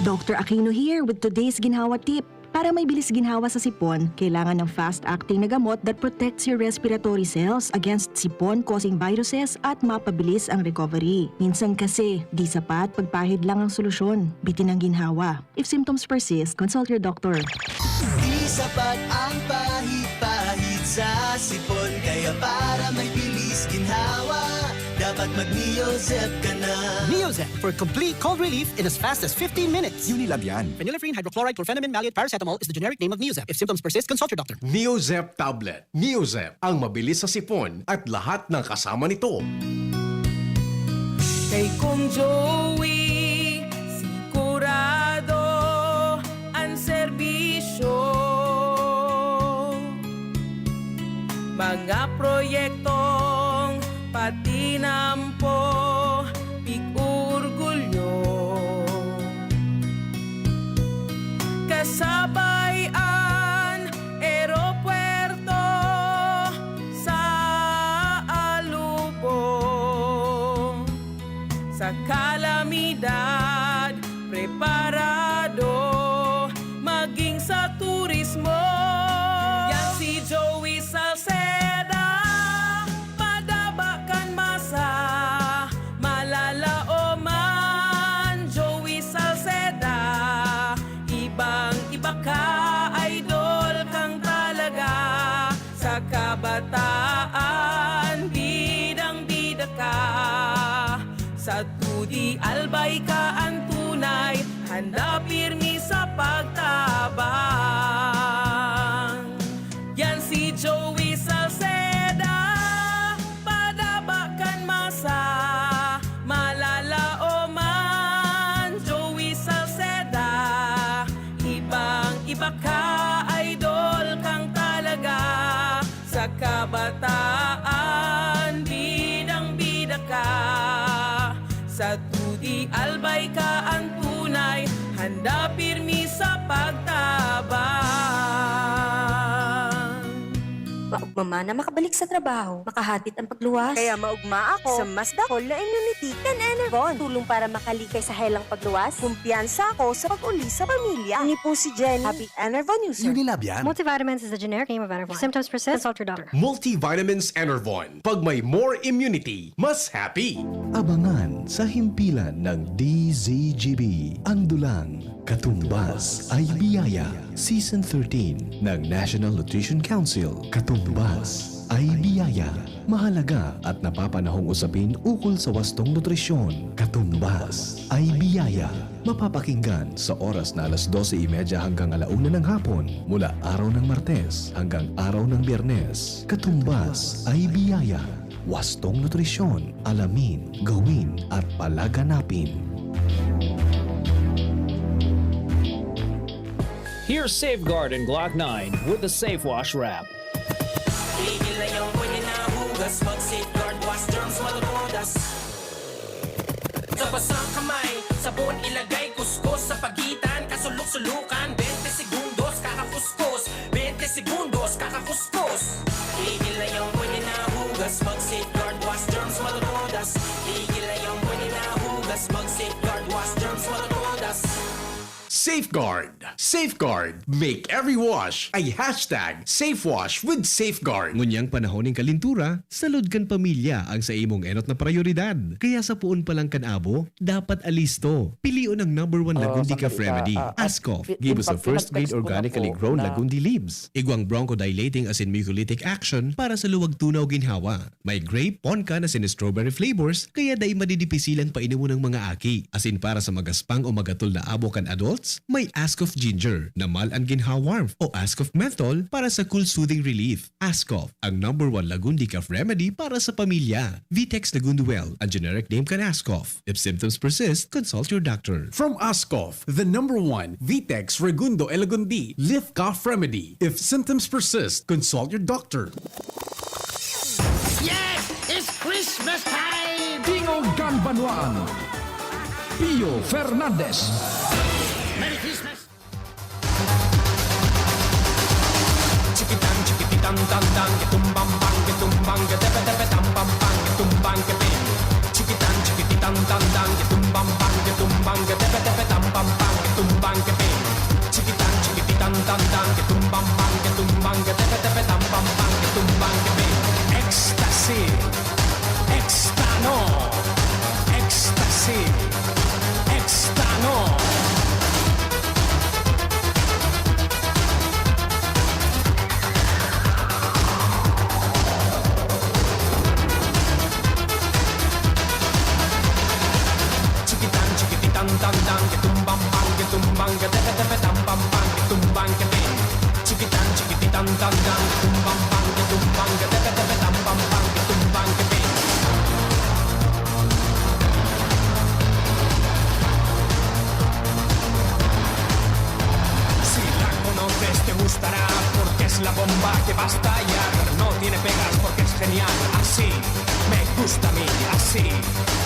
Doctor Aquino here with today's ginhawa tip. Para may bilis ginhawa sa sipon, kailangan ng fast-acting na gamot that protects your respiratory cells against sipon-causing viruses at mapabilis ang recovery. Minsan kasi, di sapat pagpahid lang ang solusyon. Bitin ang ginhawa. If symptoms persist, consult your doctor. Di sapat ang pahid-pahid sa sipon, kaya para may bilis ginhawa, dapat mag-Neozep ka na. Neozep for complete cold relief in as fast as fifteen minutes. Unilab yan. Phenylephrine hydrochloride chlorphenamine maleate paracetamol is the generic name of Neozep. If symptoms persist, consult your doctor. Neozep tablet. Neozep, ang mabilis sa sipon at lahat ng kasama nito. Kay Kong Joey, sigurado an serbisyo. Mga proyektong patinampo, pig-orgulyo. Kasabay an eropuwerto sa Alubon. Sa kalamidad, preparado, maging sa turismo. Yan si Joey Salceda, padaba kan masa, malalaoman. Joey Salceda, ibang-iba ka, idol kang talaga. Sa kabataan, bidang-bida ka. Sa T U D I Albay ka an tunay, handa pirmi sa pagtabang. Yan si Joey Salceda, padaba kan masa, malalaoman. Joey Salceda, ibang-iba ka, idol kang talaga. Sa kabataan, bidang-bida ka. Sa T U D I Albay ka an tunay, handa pirmi sa pagtabang. Maugma man na makabalik sa trabaho, makahapit ang pagluwas. Kaya maugma ako sa mas dakul na immunity kan Enervon. Tulong para makalikay sa helang pagluwas. Kumpiyansa ako sa pag-uli sa pamilya. Ini po si Jenny. Happy Enervon user. Unilab yan. Multivitamins is the generic name of Enervon. If symptoms persist, consult your doctor. Multivitamins Enervon. Pag may more immunity, mas happy. Abangan sa himpilan ng D Z G B ang dulang Katumbas ay Biyaya, Season thirteen ng National Nutrition Council. Katumbas ay Biyaya. Mahalaga at napapanahong usapin ukol sa wastong nutrisyon. Katumbas ay Biyaya. Mapapakinggan sa oras na alas dose y media hanggang ala una ng hapon, mula araw ng Martes hanggang araw ng Biyernes. Katumbas ay Biyaya. Wastong nutrisyon, alamin, gawin, at palaganapin. Here's Safeguard and Glock nine with the Safe Wash Wrap. Tigil na yung pwede na hugas, mag-Safeguard, wash germs, matutudas. Sa basang kamay, sabon ilagay, kuskus sa pagitan, kasulok-sulukan, bente segundos, kakakuskus, bente segundos, kakakuskus. Tigil na yung pwede na hugas, mag-Safeguard, wash germs, matutudas. Tigil na yung pwede na hugas, mag-Safeguard, wash germs, Safeguard! Safeguard! Make every wash a hashtag safe wash with Safeguard! Ngunyan panahon nin kalintura, salud kan pamilya ang sa imong enot na prayoridad. Kaya sa poon pa lang kan abo, dapat alisto. Pilion ang number one Lagundi Cough Remedy, Ascough. Give us a first grade organically grown Lagundi leaves. Igwang bronchodilating asin mucolytic action para sa luwag tunaw ginhawa. May grape, ponkan asin strawberry flavors, kaya dai madidipisilan painomon ang mga aki. Asin para sa magaspang o magatol na abo kan adults, may Ascough Ginger na mal an ginhawa warmth o Ascough Menthol para sa cool soothing relief. Ascough, ang number one Lagundi cough remedy para sa pamilya. Vitex Lagunduel, ang generic name kan Ascough. If symptoms persist, consult your doctor. From Ascough, the number one Vitex Regundo Elagundi Lift Cough Remedy. If symptoms persist, consult your doctor. Yes! It's Christmas time! Tingog kan Banwaan, Pio Fernandez. Merry Christmas! Chikitan, chikipitan, tan, tan, kitumbang, bang, kitumbang, ketepe, tepe, tam, pam, pang, kitumbang, kepeng. Chikitan, chikipitan, tan, tan, kitumbang, bang, kitumbang, ketepe, tepe, tam, pam, pang, kitumbang, kepeng. Chikitan, chikipitan, tan, tan, kitumbang, bang, kitumbang, ketepe, tepe, tam, pam, pang, kitumbang, kepeng. Ecstasy. Extano. Ecstasy. Extano. Chikitan, chikipitan, tan, tan, kitumbang, bang, kitumbang, ketepe, tepe, tam, pam, pang, kitumbang, kepeng. Chikitan, chikipitan, tan, tan, kitumbang, bang, kitumbang, ketepe, tepe, tam, pam, pang, kitumbang, kepeng. Si la conoces, te gustará, porque es la bomba que va a estallar. No tiene pegas, porque es genial. Así me gusta a mí, así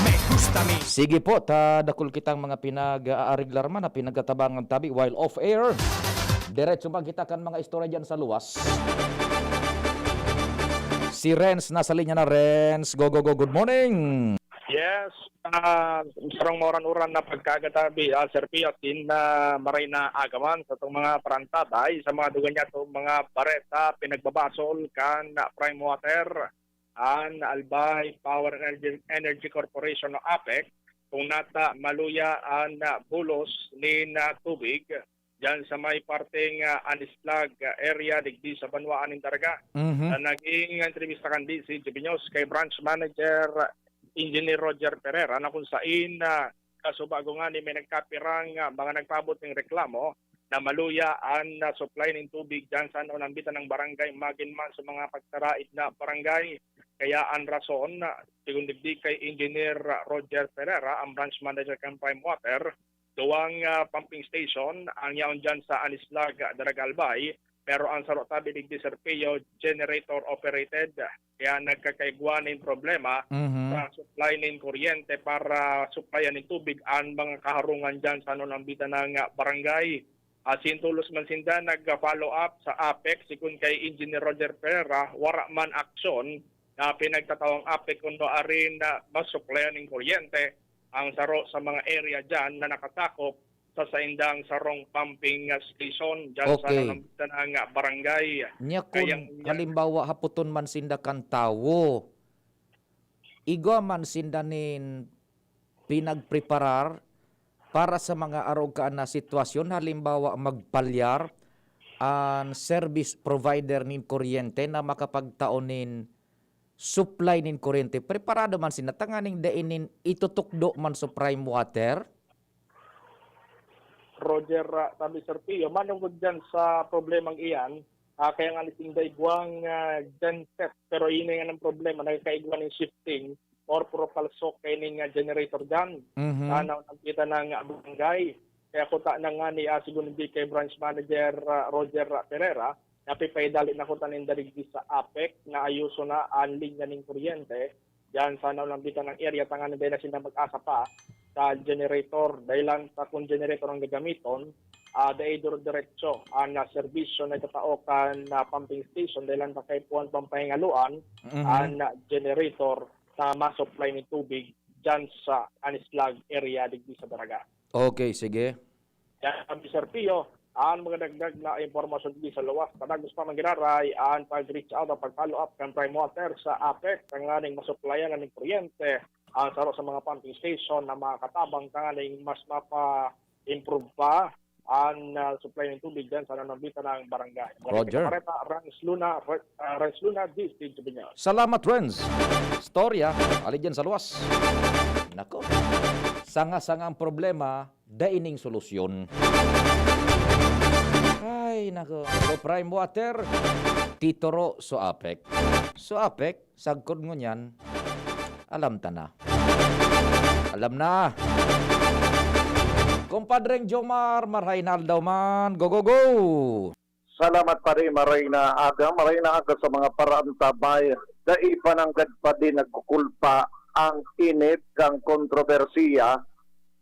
me gusta a mí. Sige po, ta dakul kitang mga pinag-aariglar man na pinagkatabangan tabi while off air. Diretso man kita kan mga istorya dyan sa luwas. Si Renz nasa linya na. Renz, go, go, go. Good morning. Yes, ah, sarong mauran-uran na pagkaaga tabi, ah, Sir Pio, asin na maray na agawan sa itong mga parantabay sa mga duganyan itong mga bareta pinagbabasol kan Prime Water, an Albay Power Energy, Energy Corporation o APEC, kung nata maluya an, ah, bulos nin, ah, tubig diyan sa may parteng, ah, Anislag, ah, area digdi sa Banwaan nin Daraga. Mhm. Sa naging entrevista kan D C G B News kay Branch Manager Engineer Roger Pereira na kung sain, ah, kasubago ngani may nagkapirang, ah, mga nagpaabot ning reklamo na maluya an, ah, supply nin tubig diyan sa naunambitan ng barangay, magin man sa mga pagtaraid na barangay. Kaya an rason, ah, sigon digdi kay Engineer Roger Pereira, ang branch manager kan Prime Water, duwang, ah, pumping station ang yaon diyan sa Anislag, Daraga, Albay, pero ang saro tabi digdi, Sir Pio, generator operated. Kaya nagkakaigwa nin problema Mhm. sa supply nin kuryente para supplyan nin tubig an mga kaharungan diyan sa naunambitan ng, ah, barangay. Asin tolos man sinda nag-follow up sa APEC, sigon kay Engineer Roger Pereira, wara man aksyon na pinagtatawang APEC kuno arin na masuplayan nin kuryente ang saro sa mga area diyan na nakatakop sa saindang sarong pumping station diyan sa Okay. naunambitan ng barangay. Nya kun Kaya halimbawa hapoton man sinda kan tawo, igwa man sinda nin pinagpreparar para sa mga arog kaan na sitwasyon, halimbawa magpalyar an service provider nin kuryente na makapagtao nin supply nin kuryente, preparado man sinda tanganing dai nin itutukdo man sa prime water? Roger, ah, tabi, Sir Pio, manungod diyan sa problemang iyan, ah, kaya nga ni sinda igwang, ah, genset, pero ini nga ng problema, nagkaigwa nin shifting or puro palsok kaining, ah, generator diyan. Mhm. Sa naunambitan ng, ah, barangay. Kaya kuta na nga ni, ah, sigon digdi kay Branch Manager, ah, Roger, ah, Pereira, napipaidali na kuta ninda digdi sa APEC na ayuso na an linya nin kuryente diyan sa naunambitan ng area, tanganing dai na sinda mag-asa pa sa generator. Dahilan ta kun generator ang gagamiton, ah, dai dire-diretso an, ah, serbisyo na itatao kan, ah, pumping station, dahilan ta kaipuhan pang pahingaloan Mhm. an, ah, generator na ma-supply nin tubig diyan sa Anislag area digdi sa Daraga. Okay, sige. Yan ang Mister Pio, ang mga dagdag na impormasyon di sa luwas. Padagos pa man giraray ang pag-reach out o pag-follow up kan Prime Water sa APEC, tanganing masuplayan ang kuryente ang saro sa mga pumping station na makakatabang tanganing mas mapa-improve pa ang, ah, supply ng tubig dyan sa nanambitan ng barangay. Mga Roger. Nagkakapareta, Rans Luna, Re-, ah, Rans Luna, D S T G News. Salamat, Renz. Storya, ali dyan sa luwas. Nako, sanga-sanga ang problema, dai ning solusyon. Ay, nako. So, Prime Water, titoro so APEC. So, APEC, sagkod ngunyan, alam ta na. Alam na. Kumpadreng Jomar, marahay na aldaw man. Go, go, go! Salamat, pare. Maray na aga, maray na aga sa mga paraantabay. Dai pa nanggad pa din nagkukulpa ang init kang kontrobersiya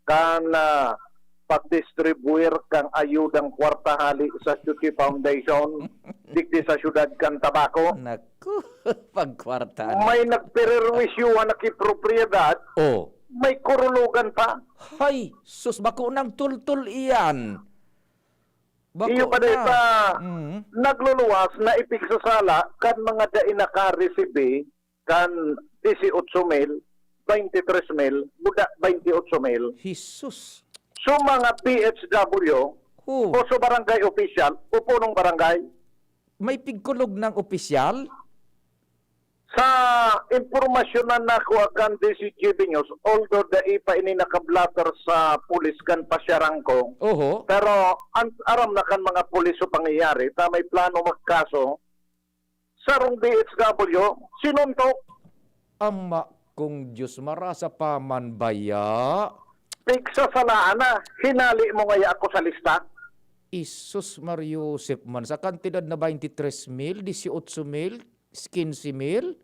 kan, ah, pagdistribuir kang ayudang kwarta hali sa Chuchi Foundation digdi sa siyudad kan Tabaco. Naku, pagkwartaan. May nagpererwisyuhan na ki propiedad, Oh. may kurulugan pa. Hay, sus, bako nang tultol iyan. Bako Iyo pa na. Dahil sa Mm. nagluluwas na ipigsasala kan mga dai nakaresibi kan dieciocho mil, veintitrés mil, buda veintiyocho mil. Jesus. So, mga P H W, Oh. o sa barangay official, o punong barangay. May pigkulog ng opisyal? Sa impormasyon na nakuha kan D C G B News, although dai pa ini nakablatter sa pulis kan pasyarangko, Oho. pero an-, aram na kan mga pulis sa pangyayari ta may plano magkaso sarong D H W, sinuntok. Ama kong Diyos, marasa pa man baya? Pigsasalaan na, hinali mo ngaya ako sa lista. Isus Mariosep man, sa kantidad na veintitrés mil, dieciocho mil, quince mil?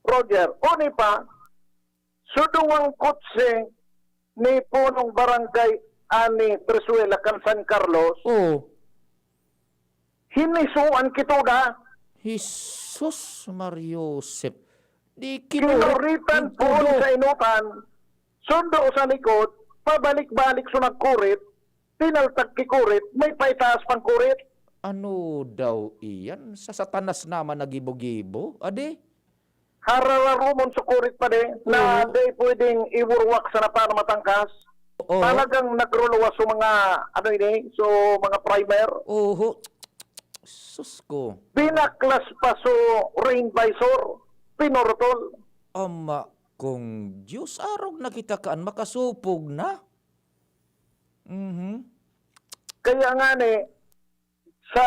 Roger, uni pa, sudungang kotse ni punong barangay ani Brizuela kan San Carlos, Oh. hinisuan kito da. Jesus Mariosep. Di kinuri-, Kinuritan kinuri-, poon sa inutan, sundo sa likod, pabalik-balik so nagkurit, pinaltag ki kurit, may paitaas pang kurit. Ano daw iyan? Sa Satanas naman nagibo-gibo? Adi? Harararumon sa kurit pa di, na Oo. di pwedeng iwurwak sa napano matangkas. Oo. Talagang nagruluwas so mga, ano ini, so mga primer. Oho. Sus ko. Binaklas pa so rain visor, pinurutol. Ama kong Diyos, arog na kita kaan, makasupog na. Mhm. Kaya nga ni, sa,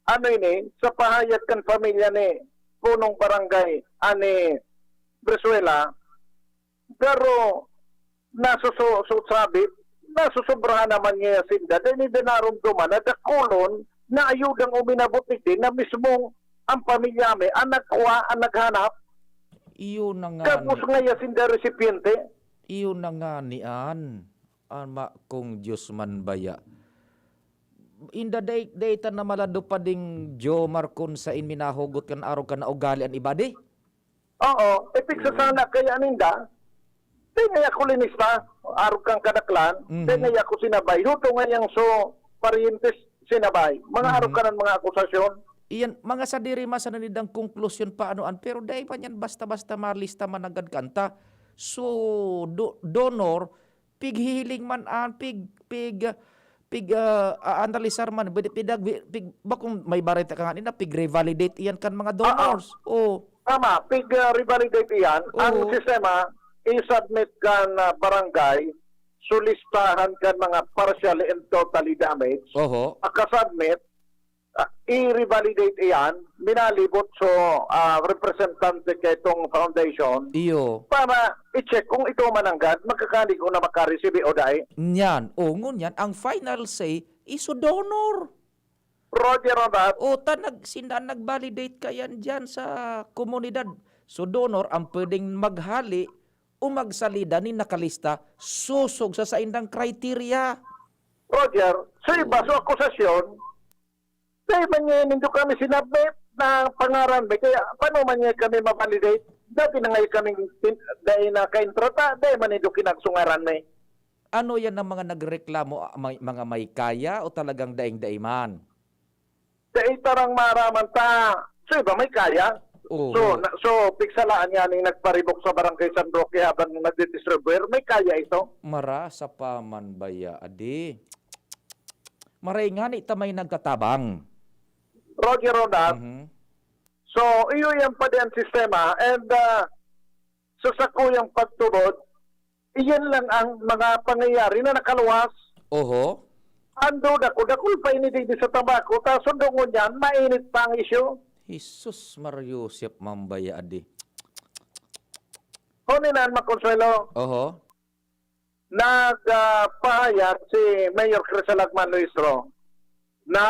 ano ini, sa pahayag kan pamilya ni punong barangay ani Brizuela, pero nasusu-, su-, sabi, nasusobrahan naman niya sinda. Dahil ni dinarumduman na dakulon na ayudang uminabot digdi na mismong ang pamilya mi, ang nagkuha, ang naghanap. Iyo na nga Gabos ni nga iya sinda resipiente. Iyo na nga ni an, ama kong Diyos man baya. Inda day, day ta na malado pa ding Jomar kun sain minahugot kan arog kan naugali an iba di? Oo, epik sa Oo. sana kaya ninda. Di nga ako linista, arog kang kadaklan, Mhm. di nga ako sinabay. Huto nga yang so, parientes sinabay. Mga Mhm. arog ka ng mga akusasyon. Iyan, mga sadiri man sana nindang konklusyon pa ano an, pero dai pa niyan basta-basta malista managad kanta. So, do-, donor, pighihiling man an, pig-, pig-, pig-, ah, aanalisar man, pwede pidag-, pig-, bakong may bareta ka nga nina, pig-revalidate iyan kan mga Oo. donors. Oh. Tama, pig, ah, revalidate iyan. Ang Oo. sistema, i-submit kan, ah, barangay, so listahan kan mga partially and totally damaged. Oho. Pagka-submit, ah, i-revalidate iyan, minalibot so, ah, representante kaitong foundation Iyo. para i-check kung ito mananggad, magkakaligo na makaresibi o dai. Niyan, o ngunyan, ang final say, iso donor. Roger, Robert. O, ta nag-, sinda nag-validate kayan dyan sa komunidad. So, donor ang pwedeng maghali o magsalida ni nakalista sosog sa saindang criteria. Roger, sa iba, Oo. sa akusasyon, dahil man niya nindo kami sinabit na pangaran, may kaya paano man niya kami ma-validate? Dati na ngayon kaming tin-, dahil na kaintrata, dahil man nindo kinagsungaran na eh. Ano yan ang mga nagreklamo, ah, may, mga may kaya o talagang daing-dai man? Dai tarang maaraman ta. So, iba may kaya. Oo. So, na, so, piksalaan nga ning nagparibok sa Barangay San Roque habang nagdidistribuer, may kaya ito. Marasa pa man baya, adi. Maray ngani ta may nagtatabang. Roger Ronald. Mhm. So, iyo yan pa din ang sistema. And, ah, sa sakuyang pagtubod, iyan lang ang mga pangyayari na nakaluwas. Oho. Ang duda ko, dakul pa ini digdi sa tabako, ta sundo ngunyan, mainit pa ang isyu. Jesus, Mario Joseph, mambaya adi. Kunin na, Makonsuelo. Oho. Nag, ah, pahayag si Mayor Chris Alagman Luistro na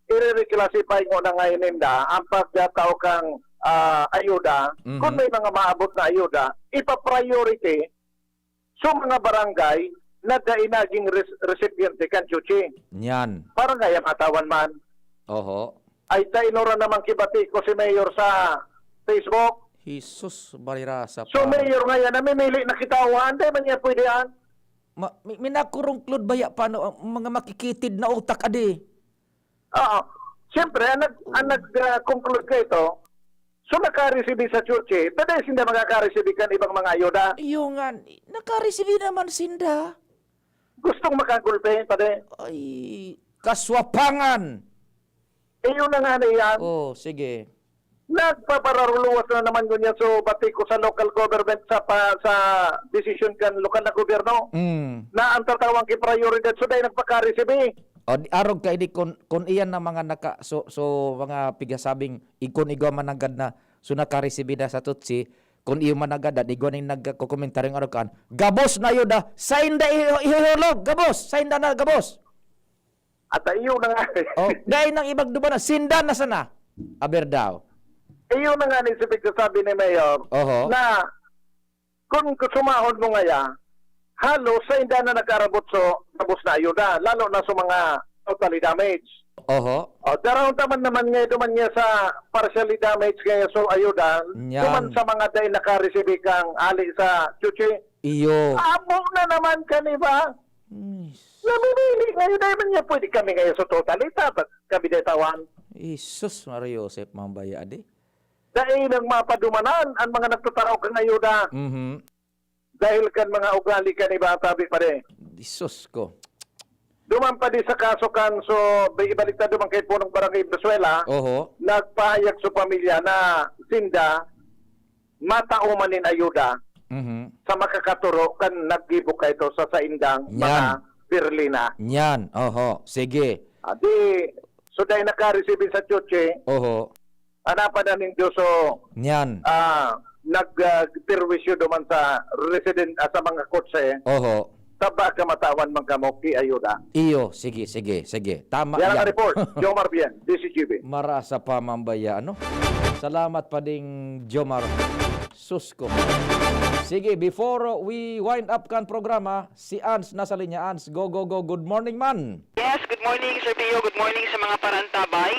ire-reclassify ngona ngayon ninda ang pagtao kan, ah, ayuda. Mhm. Kung may mga maabot na ayuda, ipa-priority sa mga barangay na dai naging res-, recipiente kan chuchi. Yan. Barangay ang Atawan man. Oho. Ay, ta inora naman kibati ko si Mayor sa Facebook. Jesus, barira sa So, pa. Mayor ngayon, namimili na kita, oh, hindi man niya pwede yan. Ma-, mi-, minakurungklod baya pa, no, ang mga makikitid na utak, adi? Oo. Siyempre, ang nag-, ang nag, ah, conclude ka ito, so, nakaresibi sa chuchi, pwede sinda makakareceive kan ibang mga ayuda. Iyo nga, nakaresibi naman sinda. Gustong makagulpe, pare. Ay, kaswapangan! Eh, yun na nga na yan. Oh, sige. Nagpapararuluwas na naman ngunyan. So, bati ko sa local government sa pa, sa desisyon kan lokal na gobyerno Mm. na ang tatawang ki-prioridad. So, dahil nagpaka-recibe. O, di, arog ka, di, kun, kun iyan na mga naka, so, so, mga pigasabing, i-, kun igwa mananggad na, so, nakaresibi na sa tutsi, kun iyo mananggad na, igwa ning nagkokomentaryong arog kan, "Gabos na yun, ah! Sain da iho-, ihulog! Gabos! Sain da na, gabos!" At iyo na nga. Oh, dai nang ibang duman na, sinda na sana. Aber daw. Iyo na nga ni si pagkasabi ni Mayor Oho. na kung kusumahon mo ngaya, halos sa inda na nagkarabot so gabos na ayuda, lalo na sa mga totally damaged. Oho. O, daraon taman naman ngayon duman niya sa partially damaged kaya so ayuda, Yan. duman sa mga dai nakaresibi kang ali sa chuchi. Iyo. Amo na naman kani ba? Yes. Namimili ngayon, dahil man niya pwede kami ngayon sa totalita, ba't kami datawan? Jesus, Maria Joseph, mambaya di. Dahil nang mapadumanan ang mga nagtataraw kan ayuda. Mhm. Dahil kan mga ugali kan iba, tabi pa rin. Jesus ko. Duman pa di sa kaso kan, so, may ibalik ta duman kay punong barangay Venezuela, Oho. nagpahayag sa pamilya na sinda, matao man nin ayuda Mhm. sa makakaturo kan naggibo kayto sa saindang Nyan. mga pirlina. Nyan, oho. Sige. Adi, so dahil nakareceive sa Chuchi, Oho. anapan na nindo so, Nyan. ah, nag, ah, perwisyo duman sa resident, ah, sa mga kotse. Oho. Taba ka matawan man kamo ki ayuda. Iyo, sige, sige, sige. Tama Yan ang yan. report. Jomar Bien, D C G B. Marasa pa, mambaya, ano? Salamat pa ding Jomar. Sus ko. Sige, before we wind up kan programa, si Ans nasa linya. Ans, go, go, go. Good morning, man. Yes, good morning, Sir Pio. Good morning sa mga parantabay.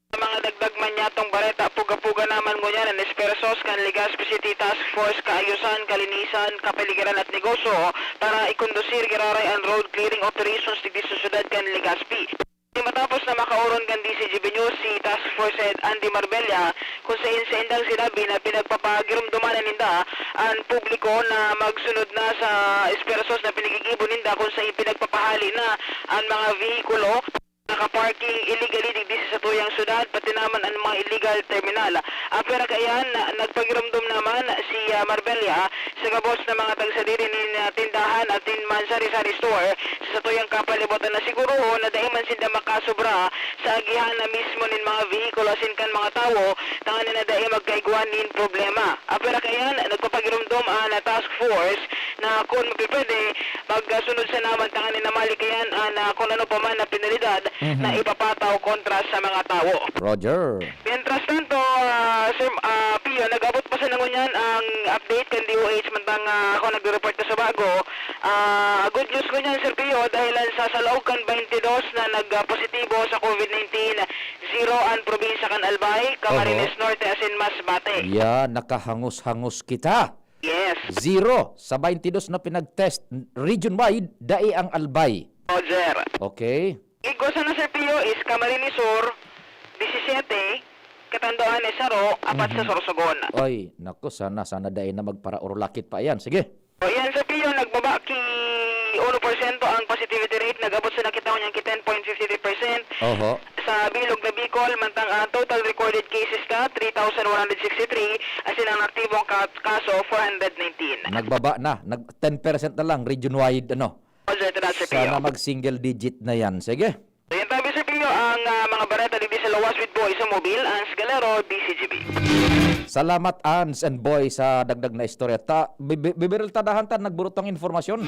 Sa mga dagdag man niyatong bareta, puga-puga naman ngunyan an Esfuerzos kan Legazpi City Task Force Kaayusan, Kalinisan, Kapaligiran at Negosyo para ikondusir giraray an road clearing operations digdi sa syudad kan Legazpi. Di matapos na makaoron kan D C G B News si Task Force Head Andy Marbella, kung sain saindang sinabi na pinagpapagiromdoman na ninda an publiko na magsunod na sa Esfuerzos na pinigigibo ninda kung sain pinagpapahali na an mga vehikulo nakaparking illegally digdi sa satuyang syudad, pati naman an mga illegal terminal. Apwera kaiyan, nagpagiromdom naman si, ah, Marbella sa gabos na mga tagsadiri nin, ah, tindahan asin man sari-sari store sa satuyang kapalibutan na sigurohon na dai man sinda makasobra sa agihan na mismo nin mga vehikulo asin kan mga tawo, tanganing na dai magkaigwa nin problema. Apwera kaiyan, nagpapagiromdom an, ah, task force na kun mapipwede, magsunod sana man tanganing na malikayan an, ah, kun ano pa man na penalidad Mhm. na ipapataw kontra sa mga tawo. Roger. Mientras tanto, ah, Sir, ah, Pio, nag-abot pa sana ngunyan ang update kan D O H, mantang, ah, ako nagre-report na sa bago. Ah, good news ngunyan, Sir Pio, dahil sa, sa laog kan twenty-dos na nag, ah, positibo sa COVID nineteen, zero ang probinsya kan Albay, Camarines Oho. Norte, asin Masbate. Yeah, nakahangos-hangos kita. Yes. Zero. Sa baintidos na pinag-test, region-wide, dai ang Albay. Roger. Okay. Igwa sana, Sir Pio, is Camarines Sur, disisiyete, Catanduanes, saro, apat sa Sorsogon. Oy, naku, sana, sana dai na magparaurlakit pa yan. Sige. O yan, Sir Pio, nagbaba ki uno porsyento ang positivity rate, nag-abot sana kita ngunyan ki ten point fifty three percent. Oho. Sa bilog na Bicol, mantang ang total recorded cases ka, three thousand one hundred sixty-three, asin ang aktibong ka- kaso, four hundred nineteen. Nagbaba na. Nag ten percent na lang, region-wide, ano. Roger, ito na, Sir Pio. Sana mag-single digit na yan. Sige. So, yan tayo, Sir Pio, ang ah, mga bareta digdi sa Lawas with Boy sa Mobil, Ans Galero, D C G B. Salamat, Ans and Boy, sa dagdag na istorya. Ta, bi- bi- bibiril ta dahan ta, nagburot ang informasyon.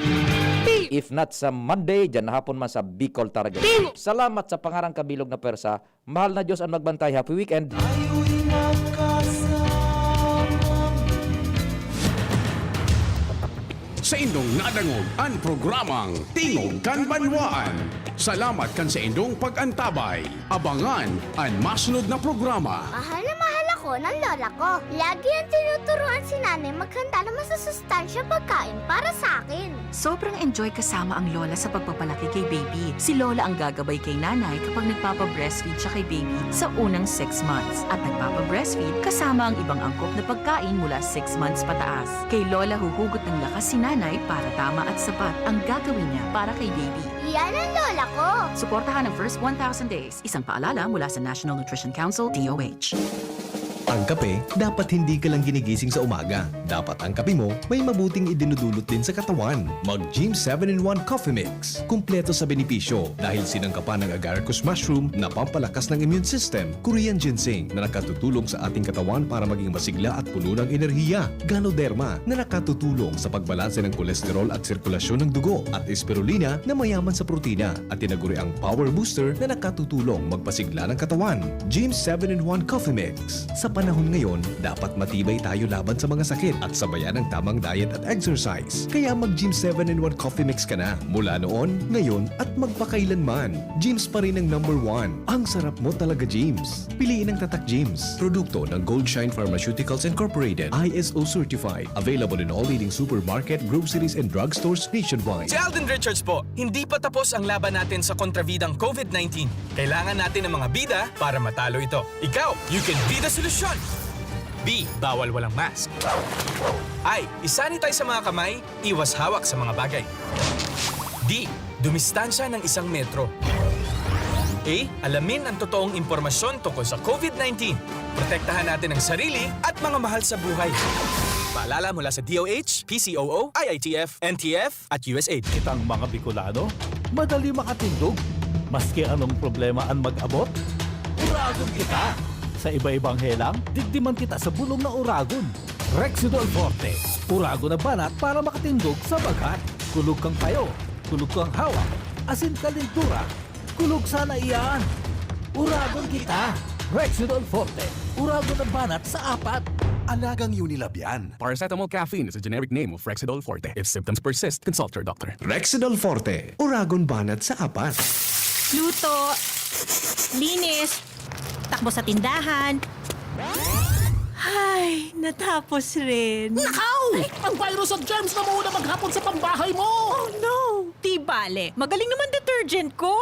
If not sa Monday, dyan na hapon man sa Bicol Target. Salamat sa pangarang kabilog na pwersa. Mahal na Diyos ang magbantay. Happy weekend! Saindong nadangog an programang Tingog kan Banwaan. Salamat kan saindong pag-antabay. Abangan an masunod na programa. Mahal na mahal ako ng lola ko. Lagi ang tinuturuan si nanay maghanda ng masasustansya pagkain para sa akin. Sobrang enjoy kasama ang lola sa pagpapalaki kay baby. Si lola ang gagabay kay nanay kapag nagpapa-breastfeed siya kay baby sa unang six months at nagpapa-breastfeed kasama ang ibang angkop na pagkain mula six months pataas. Kay lola huhugot ng lakas si nanay para tama at sapat ang gagawin niya para kay baby. Yan ang lola ko. Suportahan ang first one thousand days. Isang paalala mula sa National Nutrition Council, D O H. Ang kape, dapat hindi ka lang ginigising sa umaga. Dapat ang kape mo may mabuting idinudulot din sa katawan. Mag Gym seven in one Coffee Mix. Kumpleto sa benepisyo dahil sinangkapan ng agaricus mushroom na pampalakas ng immune system, Korean ginseng na nakatutulong sa ating katawan para maging masigla at puno ng enerhiya, Ganoderma na nakatutulong sa pagbalanse ng kolesterol at sirkulasyon ng dugo, at spirulina na mayaman sa protina at tinaguriang power booster na nakatutulong magpasigla ng katawan. Gym seven in one Coffee Mix. Sa panahon ngayon, dapat matibay tayo laban sa mga sakit at sabayan ng tamang diet at exercise. Kaya mag Gym seven in one Coffee Mix ka na mula noon, ngayon at magpakailanman. Gym's pa rin ang number one. Ang sarap mo talaga, Gym's. Piliin ang Tatak Gym's. Produkto ng Goldshine Pharmaceuticals Incorporated, I S O certified. Available in all leading supermarket, groceries, and drugstores nationwide. Si Alden Richards po, hindi pa tapos ang laban natin sa kontrabidang COVID nineteen. Kailangan natin ng mga bida para matalo ito. Ikaw, you can be the solution! B. Bawal walang mask. I. Isanitize sa mga kamay, iwas hawak sa mga bagay. D. Dumistansya ng isang metro. A. Alamin ang totoong impormasyon tungkol sa COVID nineteen. Protektahan natin ang sarili at mga mahal sa buhay. Paalala mula sa D O H, P C O O, I I T F, N T F, at U S A I D. Kitang mga Bicolano, madali makatindog. Maski anong problema an mag-abot, uragon kita. Sa iba-ibang helang, digdi man kita sa bulong na uragon. Rexidol Forte, uragon na banat para makatindog sa bagat. Kulog kang payo, kulog kang hawak, asin kalentura. Kulog sana iyan. Uragon kita. Rexidol Forte, uragon na banat sa apat. Alagang Unilab yan. Paracetamol caffeine is a generic name of Rexidol Forte. If symptoms persist, consult your doctor. Rexidol Forte, uragon banat sa apat. Luto, linis, takbo sa tindahan. Ay, natapos rin. Nakaw! Ang virus at germs na muna maghapon sa pambahay mo! Oh no! Di bale, magaling naman detergent ko.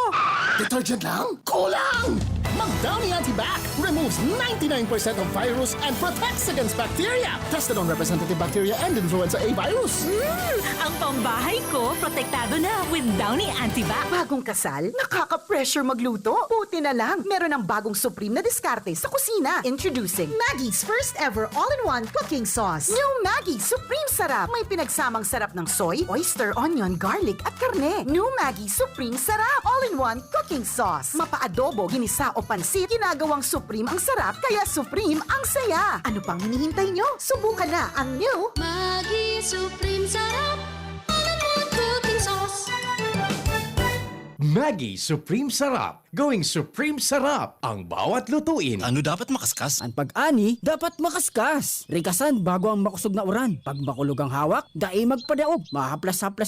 Detergent lang? Kulang! Mag Downy Antibac removes ninety-nine percent of virus and protects against bacteria. Tested on representative bacteria and influenza A virus. Mm, ang pambahay ko, protektado na with Downy Antibac. Bagong kasal? Nakaka-pressure magluto? Buti na lang, meron ng bagong Supreme na diskarte sa kusina. Introducing Maggi's first ever all-in-one cooking sauce. New Maggi Supreme Sarap. May pinagsamang sarap ng soy, oyster, onion, garlic, at karne. New Maggi Supreme Sarap. All-in-one cooking sauce. Mapa-adobo, ginisa o pansit, ginagawang Supreme ang sarap, kaya Supreme ang saya. Ano pang hinihintay nyo? Subukan na ang new Maggi Supreme Sarap. All-in-one cooking sauce. Maggi Supreme Sarap. Going Supreme Sarap ang bawat lutuin. Ano dapat makaskas? An pag-ani dapat makaskas. Rikasan bago ang makosog na uran. Pag makulog ang hawak, dai magpadaog. Mahaplas-haplas